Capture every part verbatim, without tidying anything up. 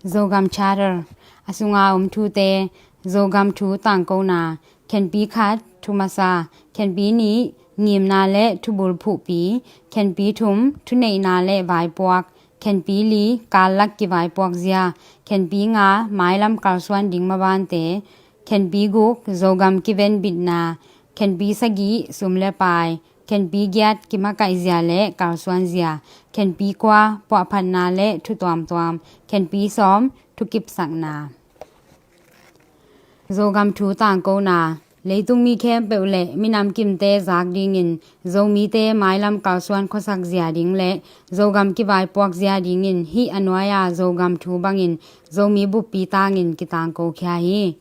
Zogam Charter. A sunga om thute. Zogam thu tangkona. Khenpi khat, thu masa. Khenpi nih, ngimna le thubul phuhpi. Khenpi thum, thuneihna le vaipuak. Khenpi li, kallak kivaipuak zia. Khenpi nga, mailam kalsuan ding mabante. Khenpi guk, Zogam kiven bitna. Khenpi sagih, sum le pai. Khenpi giat, kimakaih zia le kalsuan zia. Khenpi kua, puahphatna le thu tuamtuam. Khenpi sawm, thukipsakna. Zogam thu tangkona. Leitung mi khempeuh le minam kimte zak dingin Zomite mailam kalsuan khuasak zia ding le Zogam kivaipuak zia dingin hih a nuai-a Zogam thu bangin Zomi buppi tangin kitangko khia hi.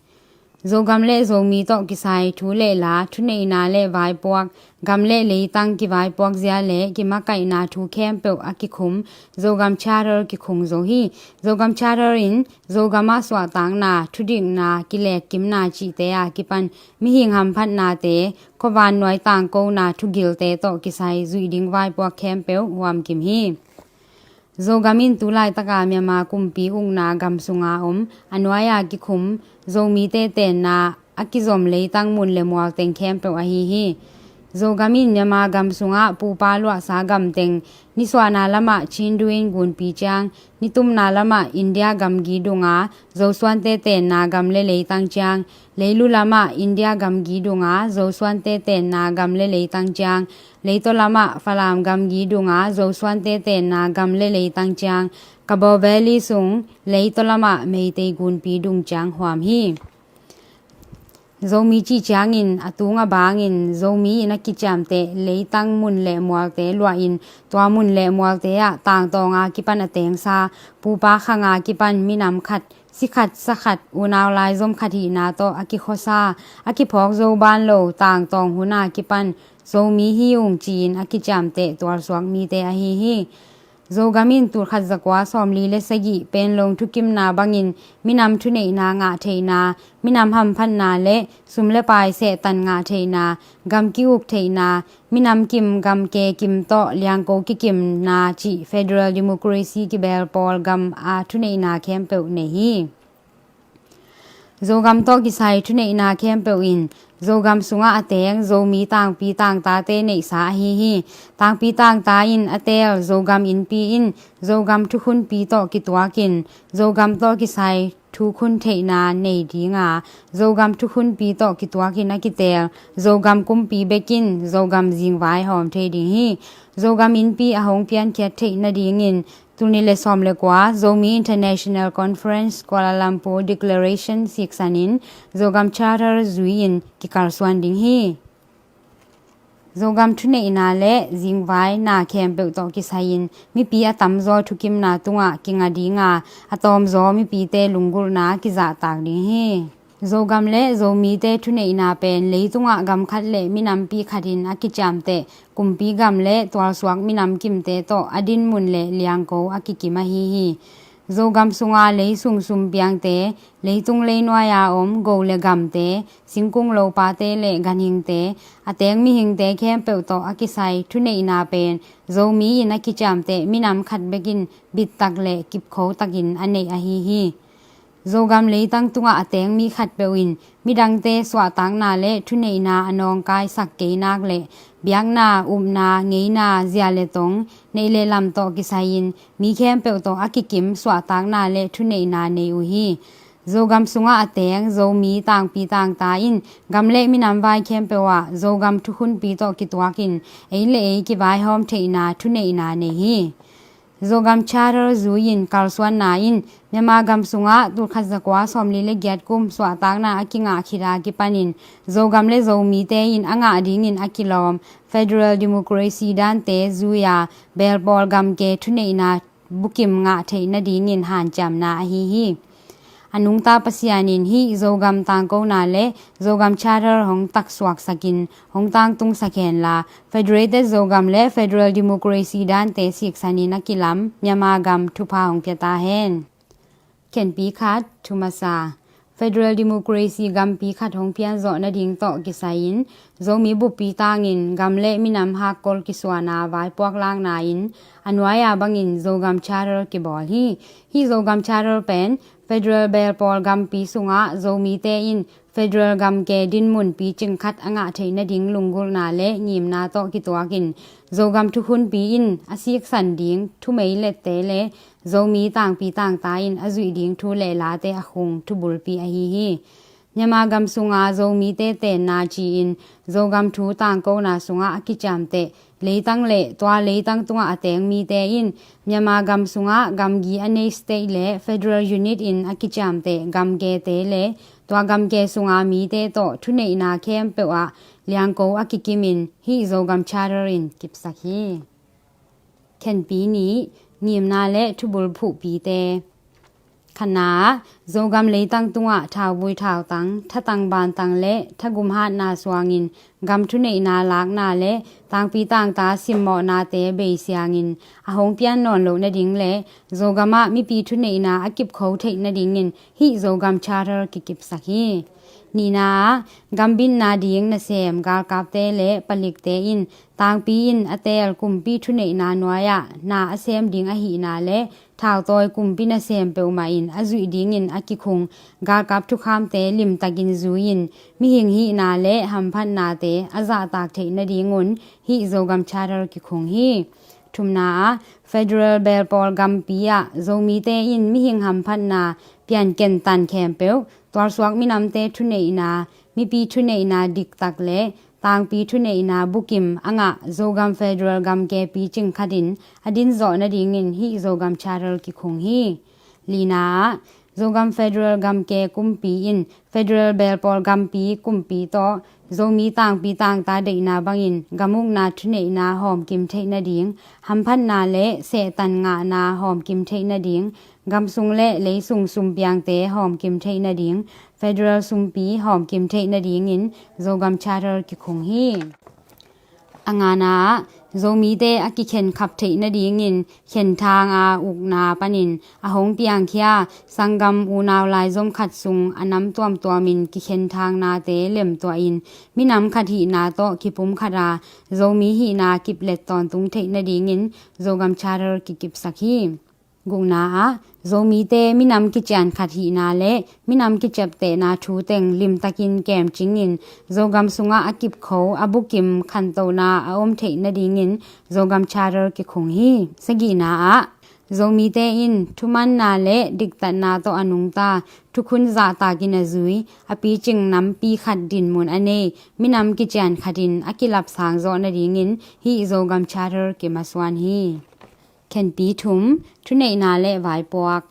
Zogam le Zomi tawh kisai thu le la, thuneihna le vaipuak, gam le leitang kivaipuak zia le kimakaihna thu khempeuh a kikhum Zogam Charter kikhung zo hi. Zogam Charter in Zogam ah suahtakna, thudikna, kilekkimna cihte a kipan mihing hamphatnate, khuavannuai tangkona thugilte tawh kisai zuih ding vaipuak khempeuh huamkim hi. Zogam in tulaitaka Myanmar kumpi ukna gam sunga om a nuai-a kikhum Zomite tenna a kizom leitang mun le mual teng khempeuh ahi hi. Zogam in Myanmar gam sungah pupa luahsa gam teng, nisuahna lamah Chindu in gunpi ciang, nitumna lamah India gamgi dunga Zosuante tenna gam le leitang ciang, leilu lamah India gamgi dunga Zosuante tenna gam le leitang ciang, leitaw lamah Falam gamgi dunga Zosuante tenna gam le leitang ciang, Kabaw Valley sung leitaw lamah Meitei gunpi dung ciang huam hi. Zomi cih ciangin a tung a bangin Zomi in a kiciamteh leitang mun le mualte luahin tua mun le mualte ah tangtawnga kipan a tengsa, pupa khanga kipan minam khat, si khat, sa khat, unau laizom khat hihna tawh a kikhuasa, a kiphawk zo ban lo tangtawng huna kipan Zomi hi ung ci-in a kiciamteh tualsuak mite ahi hi. Zogam in tulkhat zakua sawmli le sagih Panglong thukimna bangin minam thuneihna ngah theihna, minam hamphatna le sum le pai sehtan ngah theihna, gam ki-uk theihna, minam kim gam ke kim tawh liangko kikimna cih federal democracy kibel pawl gam a thuneihna khempeuh nei hi. Zogam tawh kisai thuneihna khempeuh in Zogam sungah a teng Zomi tangpi tangtate neihsa ahi hi. Tangpi tangta in a teel Zogam innpi in Zogam thukhunpi tawh kituakin Zogam tawh kisai thukhun theihna nei dinga, Zogam thukhunpi tawh kituakin a kiteel Zogam kumpi bekin Zogam zingvai hawm thei ding hi. Zogam innpi a hong piankhiat theih nadingin tul nih le sawm le kua Zomi International Conference Kuala Lumpur Declaration siksanin Zogam Charter zui-in kikalsuan ding hi. Zogam thuneihna le zingvaina khempeuh tawh kisai-in mipi a tamzaw thukimna tungah kinga dinga, a tawmzaw mipite lunggulhna kizahtak ding hi. Zogam le Zomite thuneihna pen leitungah gam khat le minampi khatin a kiciamteh kumpi gam le tualsuak minam kimte tawh a dinmun le liangko a kikim ahi hi. Zogam sunga leisung sumpiangte, leitung leinuai-a om go le gamte, singkung lopate le ganhingte, a teng mihingte khempeuh tawh a kisai thuneihna pen Zomi in a kiciamteh minam khat bekin bittak le kipkhotakin a neih ahi hi. Zogam leitang tungah a teng mi khatpeuh in midangte suahtakna le thuneihna a nawngkaisak kei nak le biakna, upna, ngeina, zia le tong, neih le lam tawh kisai-in mi khempeuh tawh a kikim suahtakna le thuneihna nei uh hi. Zogam sungah a teng Zomi tangpi tangta in gam le minam vai khempeuh ah Zogam thukhunpi tawh kituakin ei le ei kivaihawm theihna thuneihna nei hi. Zogam Charter zui-in kalsuanna in Myanmar gam sungah tulkhat zakua sawmli le giat kum suahtakna a kingah khit a kipanin Zogam le Zomite in a ngah dingin a kilawm federal democracy dante zui-a belpawl gamke thuneihna bukim ngah theih nadingin hanciamna ahi hi. A nungta Pasian in hih Zogam tangkona le Zogam Charter hong taksuaksakin hong tangtungsak henla, Federated Zogam le Federal Democracy dante siksanin a kilam Myanmar gam thupha hong pia ta hen. Khenpi khat, thu masa. Federal Democracy gampi khat hong pian zawh nading tawh kisai-in Zomi buppi tangin gam le minam hakkol kisuana vaipuak lakna in a nuai-a bangin Zogam Charter kibawl hi. Hih Zogam Charter pen federal belpawl gampi sungah Zomite in federal gamke dinmun picing khat a ngah theih nading lunggulhna le ngimna tawh kituakin Zogam thukhunpi in a siksan ding thumeilette le Zomi tangpi tangta in a zuih ding thu le late a khung thubulpi ahi hi. Myanmar gam sunga Zomite tenna ci-in Zogam thu tangkona sungah a kiciamteh leitang le tua leitang tungah a teng mite in Myanmar gam sungah gamgi a nei state le federal unit in a kiciamteh gamkete le tua gamke sunga mite tawh thuneihna khempeuh ah liangko a kikimin hih Zogam Charter in kipsak hi. Khenpi nih, ngimna le thubulphuhpite. Khatna ah, Zogam leitang tungah thauvui thautang, thatang bantang le thagum hatna suangin gam thuneihna lakna le tangpi tangta simmawhnate beisiangin a hong pian nawn loh nading le Zogam ah mipi thuneihna a kipkho theih nadingin hih Zogam Charter kikipsak hi. Nihna ah, gambitna ding nasem galkapte le palikte in tangpi in a teel kumpi thuneihna nuai-ah na a sem ding ahihna le thautawi kumpi nasem peuhmah in a zuih dingin a kikhung galkap thukhamte limtakin zui-in mihing hihna le hamphatnate a zahtak theih nadingun hih Zogam Charter kikhung hi. Thumna ah, federal belpawl gampi ah Zomite in mihing hamphatna pianken tan khempeuh tualsuak minamte thuneihna, mipi thuneihna diktak le tangpi thuneihna bukim a ngah Zogam federal gamke picing khatin a din zawh nadingin hih Zogam Charter kikhung hi. Lina ah, Zogam federal gamke kumpi in federal belpawl gampi kumpi tawh Zomi tangpi tangta deihna bangin gam ukna thuneihna hawmkim theih nading, hamphatna le sehtan ngahna hawmkim theih nading, gamsung le leisung sumpiangte hawmkim theih nading, federal sumpi hawmkim theih nadingin Zogam Charter kikhung hi. A ngana ah, Zomite a kikhenkhap theih nadingin khenthang a ukna panin a hong piangkhia sanggam unau laizom khat sung a nam tuamtuamin kikhenthangnate lemtuahin minam khat hihna tawh kipumkhat a Zomi hihna kiplet tawntung theih nadingin Zogam Charter kikipsak hi. Gukna ah, Zomite minam kician khat hihna le minam kiciaptehna thu teng limtakin kemcingin Zogam sungah a kipkho a bukim khantohna a om theih nadingin Zogam Charter kikhung hi. Sagihna ah, Zomite in thumanna le diktatna tawh a nungta thukhun zahtakin a zui a picing nampi khat dinmun a nei minam kician khatin a kilapsang zawh nadingin hih Zogam Charter kimasuan hi. Khenpi thum, thuneihna le vaipuak.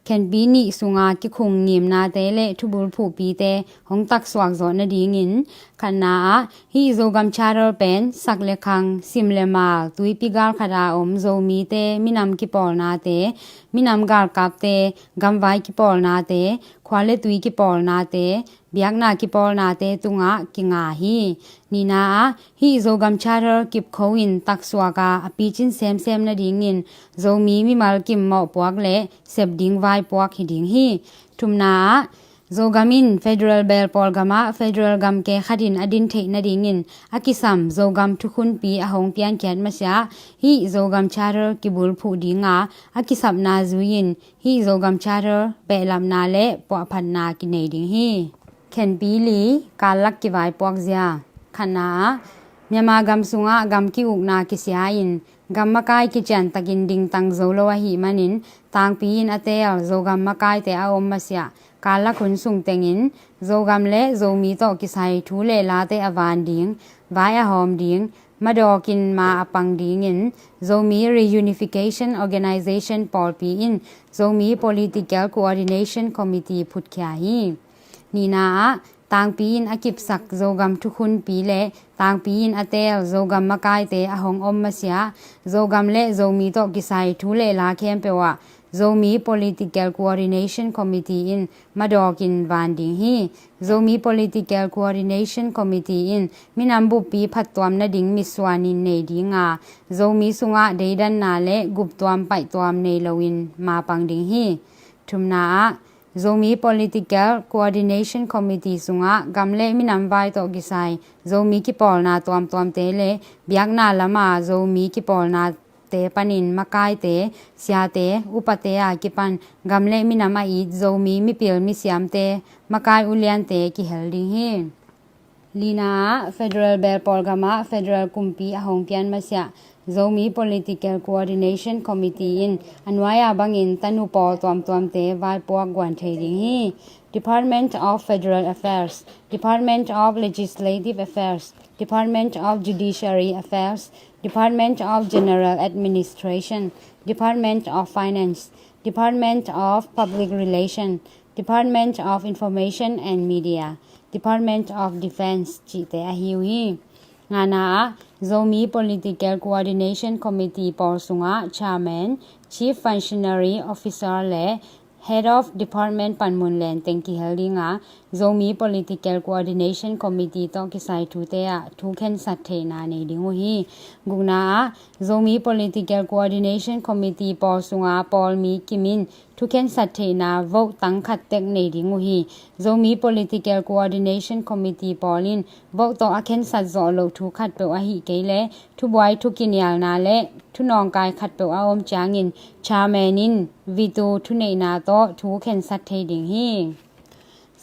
Khenpi nih sunga kikhung ngimnate le thubulphuhpite hong taksuak zawh nadingin khatna ah hih Zogam Charter pen sak le khang, sim le mal, tuipi galkhat a om Zomite minam kipawlnate, minam galkapte, gamvai kipawlnate, khua le tui kipawlnate, biakna kipawlnate tungah kinga hi. Nihna ah hih Zogam Charter kipkho in taksuak a a picin semsem nadingin Zomi mimal kim mawhpuak le sep ding vaipuak hi ding hi. Thumna ah Zogam in federal belpawl gamah federal gamke khatin a din theih nadingin a kisam Zogam thukhunpi a hong piankhiat masiah hih Zogam Charter kibulphuh dinga a kisapna zui-in hih Zogam Charter behlapna le puahphatna kinei ding hi. Khenpi li, kallak kivaipuak zia. Khatna ah Myanmar gam sungah gam ki-ukna kisia-in gam makai kiciantakin dingtang zo lo ahih manin tangpi in a teel Zogam makaite a om masiah kallak hun sung tengin Zogam le Zomi tawh kisai thu le late a van ding, vai a hawm ding, madawkin ma a pang dingin Zomi Reunification Organization pawlpi in Zomi Political Coordination Committee phutkhia hi. Nihna ah tangpi in a kipsak Zogam thukhunpi le tangpi in a teel Zogam makaite a hong om masiah Zogam le Zomi tawh kisai thu le la khempeuh ah Zomi Political Coordination Committee in madawkin van ding hi. Zomi Political Coordination Committee in minam buppi phattuam nading mitsuanin nei dinga Zomi sungah deidanna le guptuam paihtuam nei loin mapang ding hi. Thumna ah Zomi Political Coordination Committee sungah gam le minam vai tawh kisai Zomi kipawlna tuamtuamte le biakna lama Zomi kipawlnate panin makaite, siate, upate a kipan gam le minam a it Zomi mipil misiamte, makai uliante kihel ding hi. Lina ah Federal Belpawl gamah Federal kumpi a hong pian masiah Zomi Political Coordination Committee in a nuai-a bangin tanu pawl tuamtuamte vaipuak guan thei ding hi. Department of Federal Affairs, Department of Legislative Affairs, Department of Judiciary Affairs, Department of General Administration, Department of Finance, Department of Public Relation, Department of Information and Media, Department of Defense cihte ahi uh hi. Ngana ah Zomi Political Coordination Committee pawl sungah Chairman, Chief Functionary Officer le Head of Department panmun lenteng kihel ding a, Zomi Political Coordination Committee tawh kisai thute ah thu khensat theihna nei ding uh hi. Gukna ah Zomi Political Coordination Committee pawl sunga pawlmi kimin thu khensat theihna vote tang khat tek nei ding uh hi. Zomi Political Coordination Committee pawl in vote tawh a khensat zawh loh thu khatpeuh ahih kei leh thubuai thukinialna le thunawngkai khatpeuh a om ciangin chairman in veto thuneihna tawh thu khensat thei ding hi.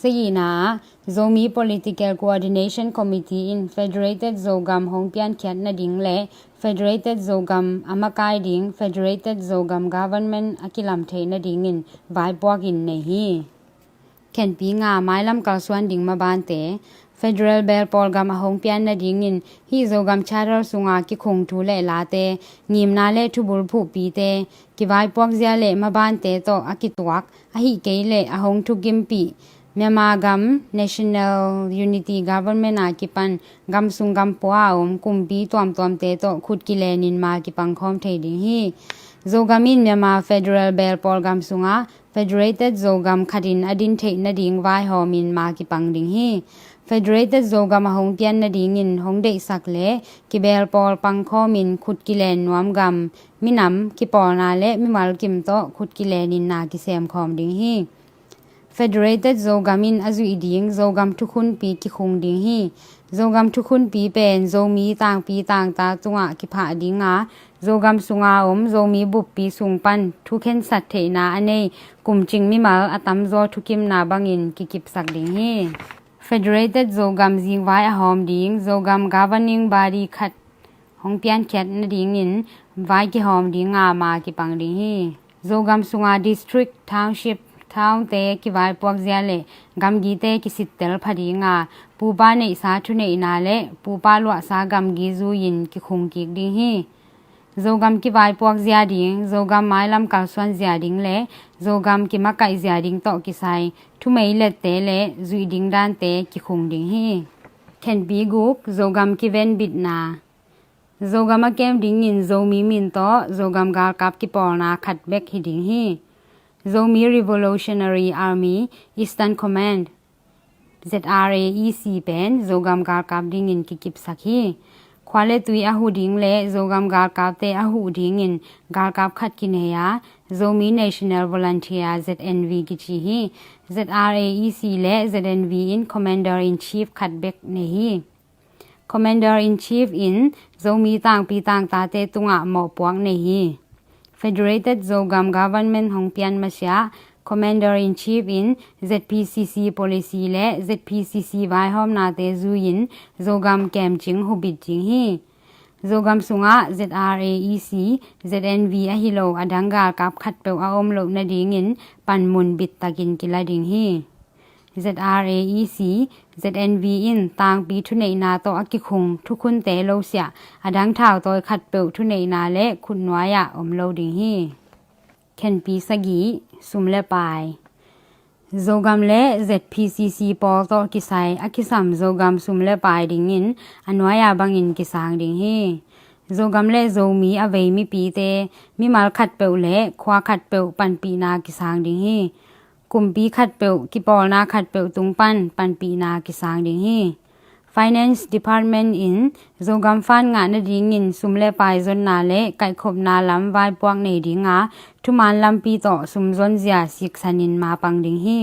Sagihna ah Zomi Political Coordination Committee in Federated Zogam hong piankhiat nading le Federated Zogam a makai ding Federated Zogam Government a kilam theih nadingin vaipuak in nei hi. Khenpi nga mailam kalsuan ding mabante, Federal Belpawl gam a hong pian nadingin hih Zogam Charter sunga kikhung thu le late, ngimna le thubul phuhpite, kivaipuak zia le mabante tawh a kituak, ahih kei leh a hong thukimpih Myanmar gam National Unity Government a kipan gam sung gam pua a om kumpi tuamtuamte tawh khut kilenin ma kipang khawm thei ding hi. Zogam in Myanmar Federal Belpawl gam sungah Federated Zogam khatin a din theih nading vaihawmin ma kipang ding hi. Federated Zogam a hong pian nadingin hong deihsak le kibelpawl pangkhawmin khut kilen nuam gam, minam, kipawlna le mimal kim tawh khut kilenin na kisem khawm ding hi. Federated Zogam in a zuih ding Zogam thukhunpi kikhung ding hi. Zogam thukhunpi pen Zomi tangpi tangta tungah kiphah ding a, Zogam sunga om Zomi buppi sung pan thu khensat theihna a nei kumcing mimal a tamzaw thukimna bangin kikipsak ding hi. Federated Zogam zingvai a hawm ding Zogam Governing Body khat hong piankhiat nadingin vai kihawm ding a ma kipang ding hi. Zogam sunga district, township, townte kivaipuak zia le gamgite kisittel pha ding a, pupa neihsa thuneihna le pupa luahsa gamgi zui-in kikhung kik ding hi. Zogam kivaipuak zia ding, Zogam mailam kalsuan zia ding le Zogam kimakaih zia ding tawh kisai thumei lette le zuih ding dante kikhung ding hi. Khenpi guk, Zogam kivenbitna. Zogam a kem dingin Zomi min tawh Zogam galkap kipawlna khat bek hi ding hi. Zomi Revolutionary Army Eastern Command, Z R A E C pen Zogam galkap dingin kikipsak hi. Khua le tui a huh ding le Zogam galkapte a huh dingin galkap khat kinei a, Zomi National Volunteer, Z N V kici hi. Z R A E C le Z N V in Commander in Chief khat bek nei hi. Commander in Chief in Zomi tangpi tangtate tungah mawhpuak nei hi. Federated Zogam Government hong pian masiah Commander in Chief in Z P C C policy le Z P C C vaihawmnate zui-in Zogam kemcing hubit ding hi. Zogam sungah Z R A E C, Z N V ahi lo a dang galkap khatpeuh a om loh nadingin panmun bittakin kila ding hi. Z R A E C, Z N V in tangpi thuneihna tawh a kikhung thukhunte lo siah a dang thautawi khatpeuh thuneihna le khutnuai-ah om lo ding hi. Khenpi sagih, sum le pai. Zogam le Z P C C pawl tawh kisai a kisam Zogam sum le pai dingin a nuai-a bangin kisang ding hi. Zogam le Zomi a vei mipite, mimal khatpeuh le khua khatpeuh panpihna kisang ding hi. Kumpi khatpeuh, kipawlna khatpeuh tung pan panpihna kisang ding hi. Finance Department in Zogam fund ngah nadingin sum le pai zonna le kaihkhopna lam vaipuak nei dinga thuman lampi tawh sum zonzia siksanin mapang ding hi.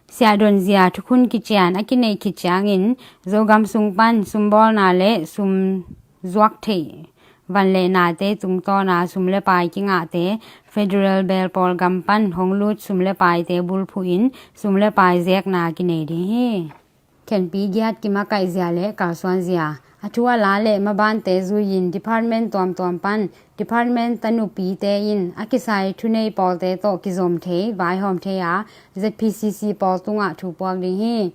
Siahdonzia thukhun kician a kineih khit ciangin Zogam sung pan sumbawlna le sum zuak theih van le nate tungtawna sum le pai kingahte federal belpawl gam pan hong lut sum le paite bulphuhin sum le pai zekna kinei ding hi. Khenpi giat kimakaihzia le kalsuanzia a thu a la le mabante zuiin department tuamtuam pan department tanupite in a kisai thunei pawlte tawh kizom thei vaihawm thei a Z P C C pawl tungah thu puak ding hi.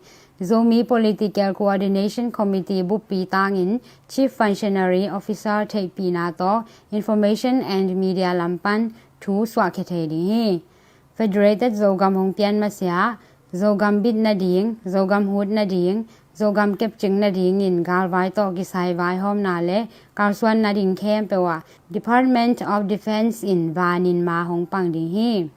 Zomi Political Coordination Committee buppi tangin Chief Functionary Officer theihpihna tawh Information and Media lam pan thu suahkhia thei ding hi. Federated Zogam hong pian masiah Zogam bit nading, Zogam hut nading, Zogam kepcing nadingin galvai tawh kisai vaihawmna le kalsuan nading khempeuh ah Department of Defence in vanin ma hong pang ding hi.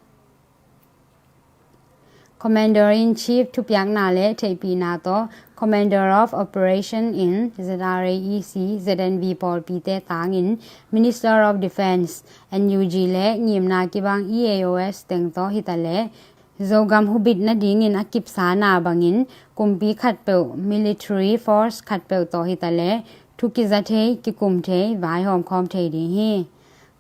Commander in Chief thupiakna le theihpihna tawh Commander of Operation in Z R A E C, Z N V pawlpite tangin Minister of Defence, N U G le ngimna kibang E A O S teng tawh hitaleh Zogam hubit nadingin a kipsana bangin kumpi khatpeuh, military force khatpeuh tawh hitaleh thu kiza thei, kikum thei, vaihawm khawm thei ding hi.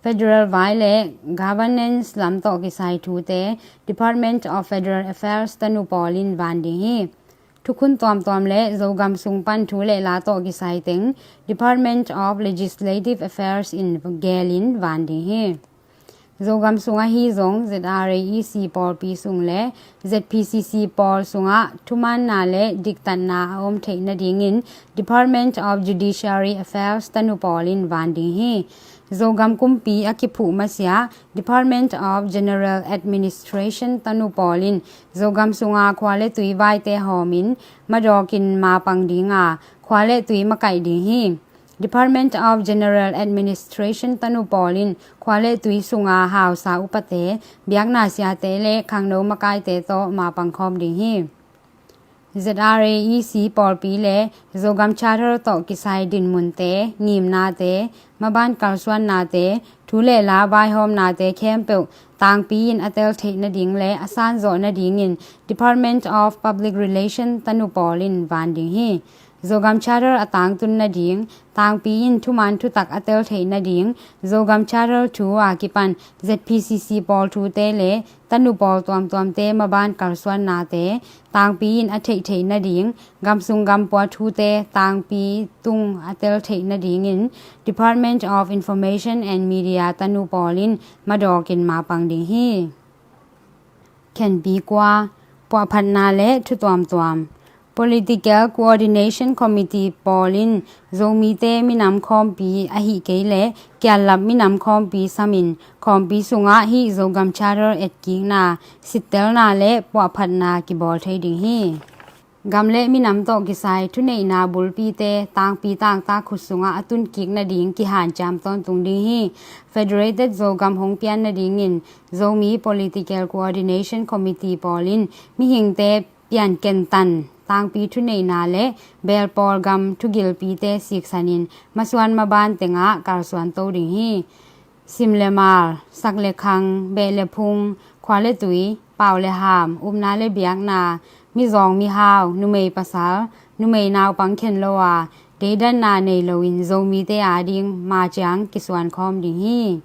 Federal vai le governance lam tawh kisai thute Department of Federal Affairs tanu pawl in van ding hi. Thukhun tuamtuam le Zogam sung pan thu le la tawh kisai teng Department of Legislative Affairs in gelin van ding hi. Zogam sung ahi zong Z R A E C pawlpi sung le Z P C C pawl sungah thumaanna le diktatna a om theih nadingin Department of Judiciary Affairs tanu pawl in van ding hi. Zogam kumpi a kiphuh masiah Department of General Administration tanu pawl in Zogam sunga khua le tui vaite hawmin madawkin mapang dinga khua le tui makaih ding hi. Department of General Administration tanu pawl in khua le tui sunga hausa upate, biakna siate le khangno makaite tawh mapang khawm ding hi. Z R A E C pawlpi le Zogam Charter tawh kisai dinmunte, ngimnate, maban kalsuannate, thu le la vaihawmnate khempeuh tangpi in a tel theih nading le a sanzawh nadingin Department of Public Relation tanu pawl in van ding hi. Zogam Charter a tangtun nading, tangpi in thuman thutak a tel theih nading, Zogam Charter thu a kipan Z P C C pawl thute le tanu pawl tuamtuamte maban kalsuannate tangpi in a theih theih nading, gamsung gampua thute tangpi tung a tel theih nadingin Department of Information and Media tanu pawl in madawkin mapang ding hi. Khenpi kua, puahphatna le thu tuamtuam. Political Coordination Committee pawl in Zomite minam khawmpi ahi kei le kiallap minam khawmpi samin khawmpi sungah hih Zogam Charter etkikna, sittelna le puahphatna kibawl thei ding hi. Gam le minam tawh kisai thuneihna bulpite tangpi tangtak khut sungah a tunkik nading kihanciam tawntung ding hi. Federated Zogam hong pian nadingin Zomi Political Coordination Committee pawl in mihingte piankentan tangpi thuneihna le belpawl gam thugilpite siksanin masuan maban tengah kalsuan to ding hi. Sim le mal, sak le khang, beh le phung, khua le tui, pau le ham, upna le biakna, mizawng mihau, numei pasal, numei naupang khen lo a, deidanna nei loin Zomite ading maciang kisuan khawm ding hi.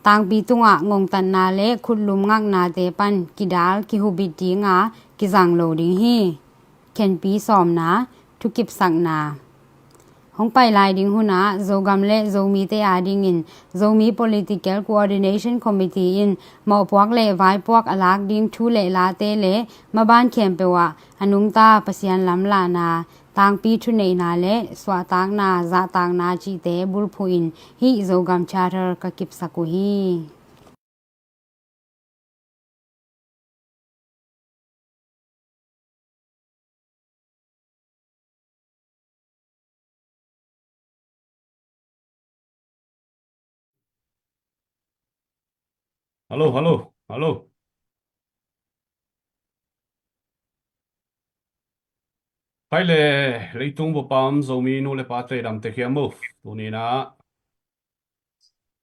Tangpi tungah ngongtatna le khutlum ngaknate pan kidal kihubit dinga kizang lo ding hi. Khenpi sawmna, thukipsakna. Hong pai lai ding hunah Zogam le Zomite adingin Zomi Political Coordination Committee in mawhpuak le vaipuak a lak ding thu le late le maban khempeuh ah a nungta Pasian lamlahna, tangpi thuneihna le suahtakna, zahtakna cihte bulphuhin hih Zogam Charter ka kipsak uh hi. Hallo, hallo, hallo. Hai le, leitung bup a om Zomi nu le pate, i dam tek hiam uh? Tuni-in ah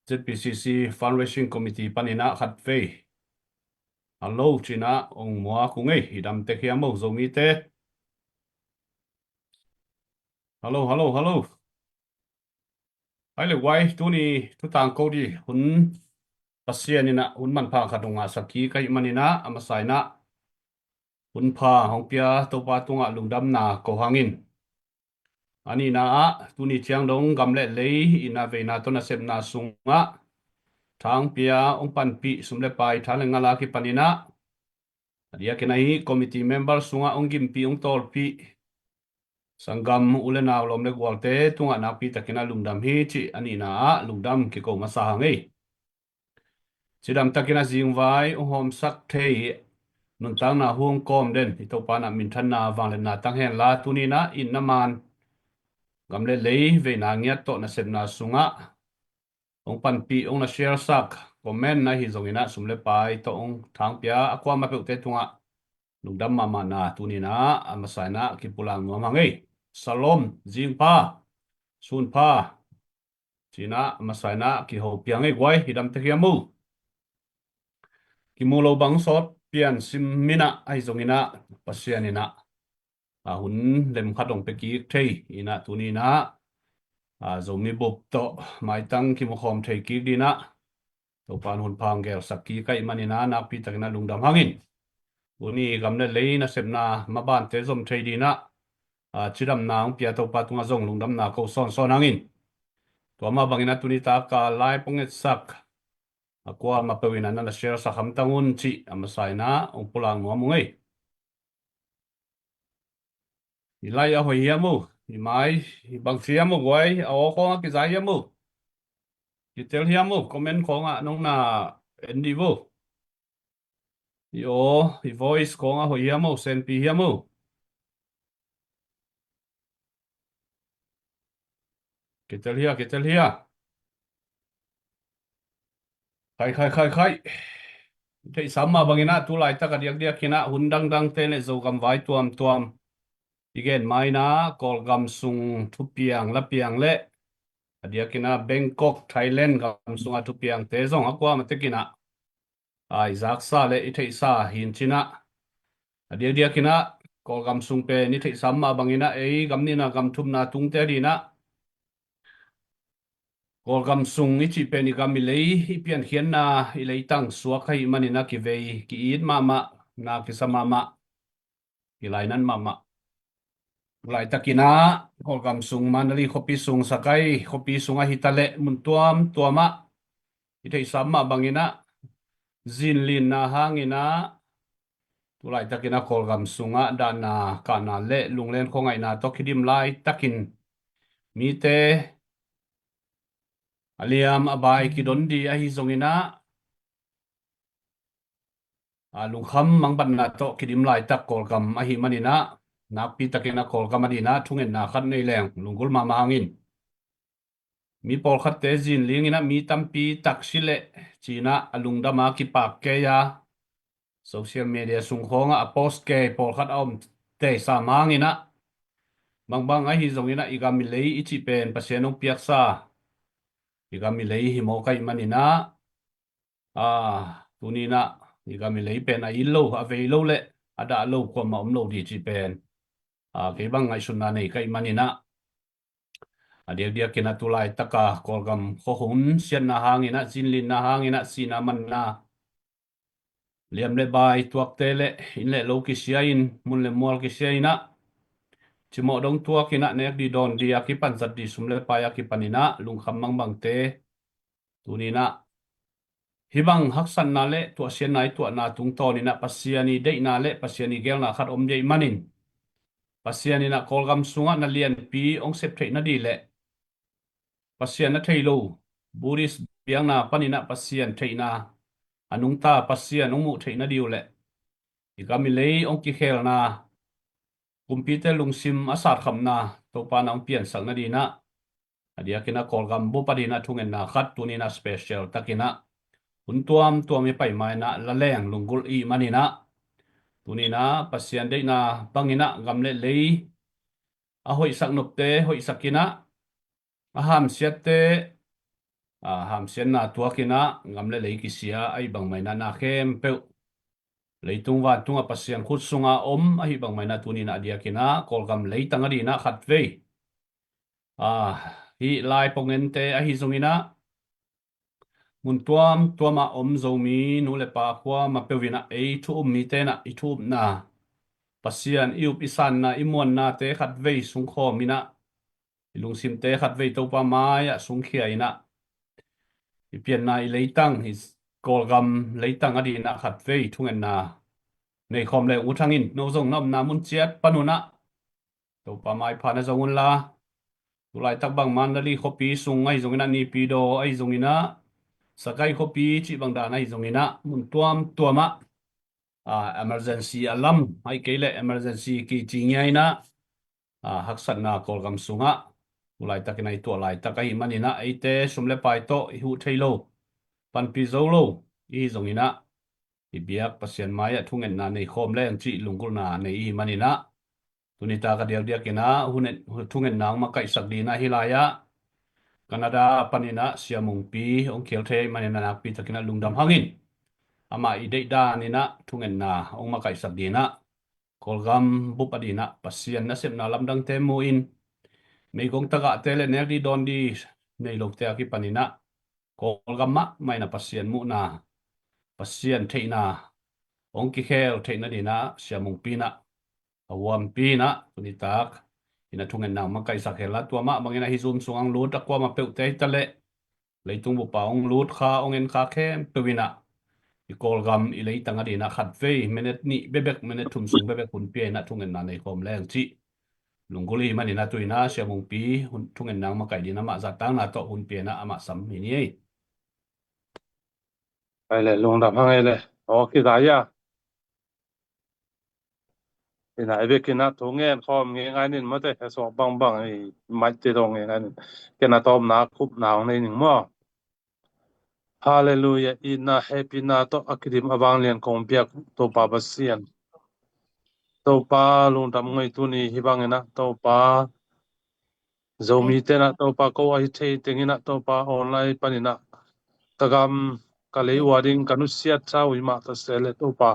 Z P C C Fundraising Committee panin ah khatvei hallo ci-in ah ong muak ung ei. I dam tek hiam uh, Zomite? Hallo, hallo, hallo. Hai le guai, tuni thu tangko ding hun Pasian in ah hun manpha khat ong ngahsak kik ahih manin ah, a masa-in ah hun pha hong pia Topa tungah lungdamna ko hang in. A nihna ah, tuni ciang dong gam le lei itna veina tawh nasepna sungah thang pia ong panpih sum le pai, tha le ngal a kipanin ah, a diakin ahi committee member sungah ong gimpih, ong tawlpih sanggam u le nau, lawm le gualte tungah nakpi takin ah lungdam hi cih a nihna ah lungdam kiko masa hang ei. Cidam takin ah zingvai ong hawmsak thei nuntakna hong kawm den i Topa in ah minthanna, vangliatna tang hen la, tuni-in ah itna man gam le lei veina ngiat tawh nasepna sungah ong panpih, ong na share sak, comment ahi zongin ah sum le pai tawh ong thang pia a kuamah peuhte tungah lungdam mahmahna tuni-in ah a masa-in ah kipulak nuam hang ei. Shalom, zing pha, sun pha ci-in ah a masa-in ah kiho pia ing ei guai. I dam tek hiam uh? Kimu lo bang sawt pian sim in ah, ahi zongin ah Pasian in ah a hun lem khat ong pia kik thei in ah, tuni-in ah, a, Zomi bup tawh maitang kimu khawm thei kik ding in ah Topa in hun pha ong gelsak kik ahih manin ah nakpi takin ah lungdam hang in. Tuni gam le lei nasepna mabante zom thei ding in ah, a, cidamna ong pia Topa tungah zong lungdamna ko sawnsawn hang in. Tua mah bangin ah tuni tak a live ong etsak a kuamah peuh in ah na na share sak hamtang un cih a masa-in ah ong pulak nuam ung ei. I lai a hoih hiam uh? I mai, i bang ci hiam uh guai? A aw khawng a kiza hiam uh? Kitel hiam uh? Comment khawng ah nong na en dih uh. I aw, i voice khawng a hoih hiam uh? Senpi hiam uh? Kitel hia, kitel hia. Khai, khai, khai, khai. Theihsa mah bangin ah tu laitak a diakdiakin ah hun dangdangte le Zogam vai tuamtuam i gen ma-in ah, Kawlgam sung thupiang lapiang le a diakin ah Bangkok, Thailand gam sung a thupiangte zong a kuamah tekin ah a, i zaksa le i theihsa hi in cin ah, a diakdiakin ah Kawlgam sung pen i theihsa mah bangin ah ei gam nihna gam thumna tungte ading in ah Kawlgam sung i cih pen i gam i lei, i piankhiatna, i leitang suak ahih manin ah kivei, ki-it mahmah, na kisa mahmah, kilainat mahmah. Laitakin ah Kawlgam sung, Mandalay khuapi sung, Sagaing khuapi sung ahi ta leh mun tuamtuam ah i theihsa mah bangin ah zinlinna hangin ah tu laitakin ah Kawlgam sungah dahna, kahna le lunglen khuangaihna tawh kidim laitakin mite a liam a bai kidon ding ahi zongin ah, a, lungkham mangbatna tawh kidim laitak Kawlgam ahih manin ah, nakpi takin ah Kawlgam ading in ah thungetna khat nei leng lunggulh mahmah hang in. Mi pawlkhatte zinling in ah mi tampi tak si leh ci-in ah a lungdam a kipak kei a, social media sung khawng ah a post kei pawlkhat a om teisam hangin ah, bangbang ahi zongin ah i gam i lei i cih pen Pasian hong piaksa i gam i lei hi mawk ahih manin ah, a, tuni-in ah i gam i lei pen a it lo, a vei lo le a dah lo, kuamah om lo ding cih pen, a, kei bang ngaihsutna nei ka hih manin ah, a diakdiakin ah tu laitak a Kawlgam khuahun siatna hangin ah, zinlinna hangin ah, sihna manna, liam le bai tuakte le inn le lo kisia in, mun le mual kisia in ah, cimawh dong tuakin ah nek ding dawn ding a kipan, zat ding sum le pai a kipanin ah lungkham mangbangte tuni-in ah hih bang haksatna le tuahsiatna i tuahna tungtawnin ah Pasian i deihna le Pasian i geelna khat om ding ahih manin, Pasian in ah Kawlgam sungah na lianpi hong sep theih nading le Pasian na thei lo, Buddhist biakna panin ah Pasian theihna, a nungta Pasian hong muh theih nading uh le i gam i lei hong kikhelna, kumpite lungsim a satkhapna Topa in ah hong piansak nading in ah, a diakin ah Kawlgam bup ading in ah thungetna khat tuni-in ah special takin ah hun tuamtuam i pai ma-in ah la leng lunggulh i hih manin ah, tuni-in ah Pasian deihna bangin ah gam le lei a hoihsak nopte hoihsak in ah, a hamsiatte, a, hamsiatna tuak in ah, gam le lei kisia ahi bangmah in ah na khempeuh, leitung vantung ah Pasian khut sunga om ahi bangmah in ah tuni in ah a diak in ah Kawlgam leitang a ding in ah khatvei, a, hih lai pongente ahi zong in ah, mun tuamtuam ah om Zomi nu le pa kuamah peuh in ah ei thu um mite in ah i thu upna, Pasian i up i sanna i muannate khatvei sungkhawm in ah, i lungsimte khatvei Topa mai-ah sungkhia in ah, i pianna i leitang, i Kawlgam leitang a ding in ah khatvei thungetna neikhawm leng uh thang in, no zong na omna mun ciat pan un ah Topa maipha na zong unla, tulaitak bang Mandalay khuapi sung ahi zong in ah, Naypyidaw ahi zong in ah, Sagaing khuapi cih bang dan ahi zong in ah, mun tuamtuam ah, a, emergency a lam, ahih kei leh emergency kici ngiat in ah, a, haksatna Kawlgam sungah tulaitak in ah i tuah laitak ahih man in ah, eite sum le pai tawh i huh thei lo, panpih zo lo i hi zong in ah, i biak Pasian mai-ah thungetna neikhawm leng cih lunggulhna nei i hi man in ah, tuni tak a diakdiak in ah, hun-, thungetna hong makaihsak ding in ah hih lai-ah Canada pan in ah Sia Mungpi hong khial thei ahih man in ah nakpi tak in ah lungdam hang in, amah i deih dan in ah thungetna hong makaihsak ding in ah, Kawlgam bup a ding in ah Pasian nasepna lamdangte mu in, meigong tagahte le nek ding dawn ding nei lote a kipan in ah, Kawlgam mahmah in ah Pasian muhna, Pasian theihna hong kikhel theihna ding in ah Sia Mungpi in ah, a huampi in ah tuni tak in ah thungetna hong makaihsak hen la, tua mah bang in ah hih Zoom sungah hong lut a kuamah peuhte hi ta leh, leitung bup ah hong lut kha, hong en kha khempeuh in ah, i Kawlgam i leitang a ding in ah khatvei minute nih bekbek, minute thum sung bekbek hun pia in ah thungetna neikhawm leng cih lunggulh i hi man in ah, tu in ah Sia Mungpi hun, thungetna hong makaih ding in ah amah zahtakna tawh hun pia in ah amah sam hi ni ei. Ai le, lungdam hang ei le. Aw, kizai a. Ina, i bek in ah thu ngen khawm ngei ngai ning maw te, he suak bangbang i maite dong ngei ngai ning. Ken a tawpna, khupna hong nei ning maw. Halleluiah, itna hehpihna tawh a kidim a vanglian kong biak Topa Pasian. Topa lungdam ngei, tuni hih bang in ah Topa, Zomite in ah Topa ko ahi thei teng in ah Topa online pan in ah ka gam ka lei uh a ding ka nusiat sa uh i mah ta se leh Topa,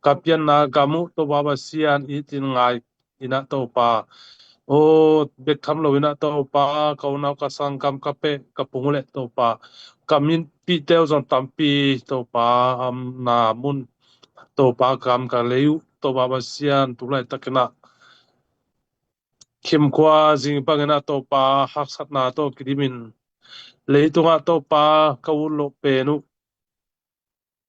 ka pianna gam uh Topa Pasian i tin ngai in ah Topa, aw, bek tham lo in ah Topa, ka unau ka sanggam ka peh ka pung uh leh Topa, ka mipihte uh zong tampi Topa, amna mun Topa, gam ka lei uh Topa Pasian, tulaitak in ah khimkhua zing bang in ah Topa, haksatna tawh kidim in, leitungah Topa ka ut loh pen uh,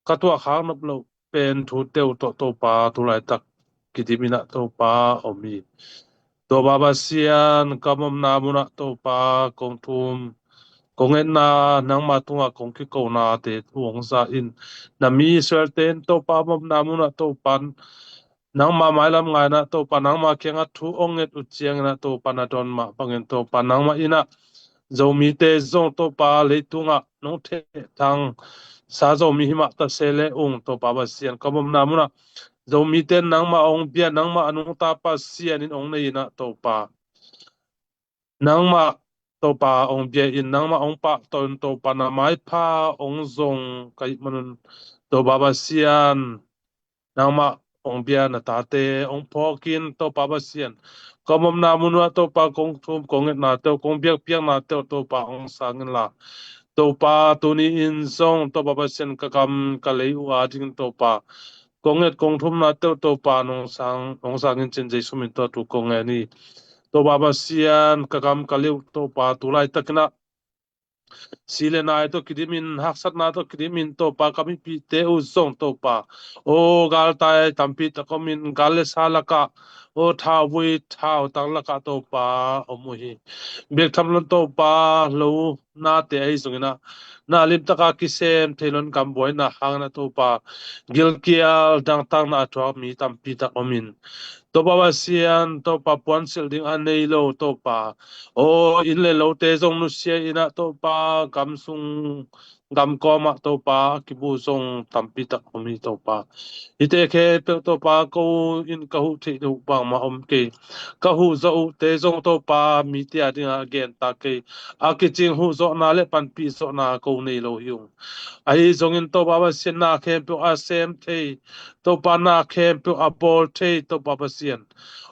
ka tuahkhak nop loh pen thute uh tawh Topa, tulaitak kidim in ah Topa om hi. Topa Pasian, ka omna mun ah Topa kong thum, kong etna nangma tungah kong kikonate thu hong za in, na mi Israelte in Topa, omna mun ah Topa, nangma mailam ngai in ah Topa, nangma kiangah thu hong nget uh ciang in ah Topa, na dawn mah bang in Topa, nangmah in ah Zomite zong Topa, leitungah nong thehthang sa Zomi hi mah ta se leh ung Topa Pasian, ka omna mun ah Zomite in nangmah hong bia, nangmah a nungta Pasian in hong nei in ah Topa, nangmah Topa hong bia in, nangmah hong pahtawi in Topa, na maipha hong zong ka hih man un Topa Pasian, nangmah hong bia na tate hong phawk in Topa Pasian, ka omna mun ah Topa kong thum kong etnate uh, kong biakpiaknate uh Topa hong sang in la, Topa tuni in zong Topa Pasian, ka gam ka lei uh a ding Topa, kong et kong thumnate uh Topa nong sang, hong sang in cin Jesu min tawh thu kong ngen hi. Topa Pasian, ka gam ka lei uh Topa, tulaitak in ah si le nai tawh kidim in, haksatna tawh kidim in Topa, ka mipihte uh zong Topa, aw, galtai tampi tak om in, gal le sa lakah, aw, thauvui thautang lakah Topa om uh hi. Bek tham lo in Topa, lo nate ahi zong in ah, na limtak a kisem thei lo in, gam buaina hang in ah Topa, gilkial dangtakna a thuak mi tampi tak om in, Topa Pasian, Topa puansilh ding a nei lo Topa, aw, inn le lote zong nusia in ah Topa, gam sung gam kawmah Topa a kibu zong tampi tak om hi Topa. Hihte khempeuh Topa ko in ka huh theih uh bangmah om kei. Ka huh zawh uhte zong Topa mite a dingah a gen ta kei. A kicing huh zawhna le panpih zawhna ko nei lo hi ung. Ahi zongin Topa Pasian na khempeuh a sem thei, Topa na khempeuh a bawl thei Topa Pasian,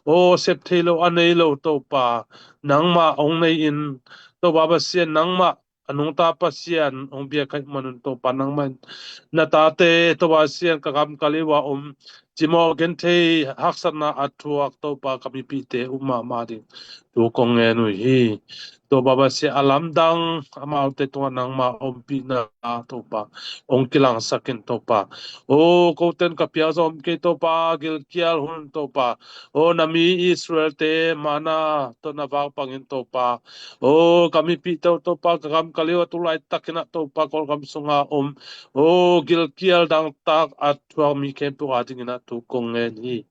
aw sep thei lo a nei lo Topa, nangmah hong nei in Topa Pasian nangmah a nungta Pasian hong biak khaih manun Topa nangmah in na tate Topa Pasian ka gam ka liu a om cimawh genthei haksatna a thuak Topa ka mipihte uh mahmah ding thu kong ngen uh hi. Topa Pasian a lamdang amaute tungah nangmah ompihna Topa hong kilangsak in Topa. Aw koten ka piak zong om kei Topa, gilkial hun Topa. Aw na mi Israelte manna tawh na vak bangin Topa, aw ka mipihte uh Topa ka gam ka liu a tu laitakin ah Topa Kawlgam sunga om, aw gilkial dangtak a thuak mi khempeuh a dingin ah thu kong ngen hi.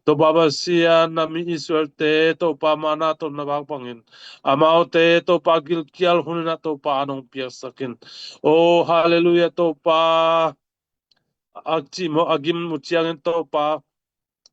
Topa Pasian na mi Israelte Topa manna tawh na vak bangin amaute Topa gilkial hun in ah Topa an hong piaksak in. Aw halleluiah Topa, a cimawh a gim uh ciangin Topa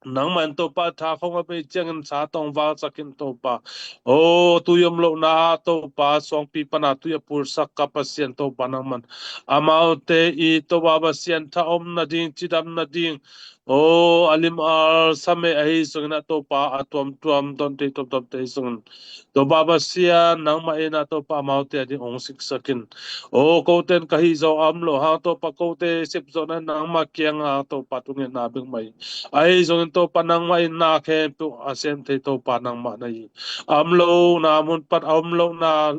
nangmah in Topa tha khong a bei ciangin sa tawh hong vaksak in Topa. Aw tui om lohna ah Topa suangpi pana tui a pulsak ka Pasian Topa nangmah in amaute i Topa Pasian tha om nading, cidam nading, aw a lim al samei ahi zongin ah Topa a tuamtuam don thei tuamtuamte ahi zongin Topa Pasian nangmah in ah Topa amaute a ding hong siksak in. Aw koten ka hih zawh a om lo hang Topa kote sep zawhna nangmah kiangah Topa thungetna bek mah hi. Ahi zongin Topa nangmah in na khempeuh a sem thei Topa nangmah na hi. A om lohna mun pan a om lohna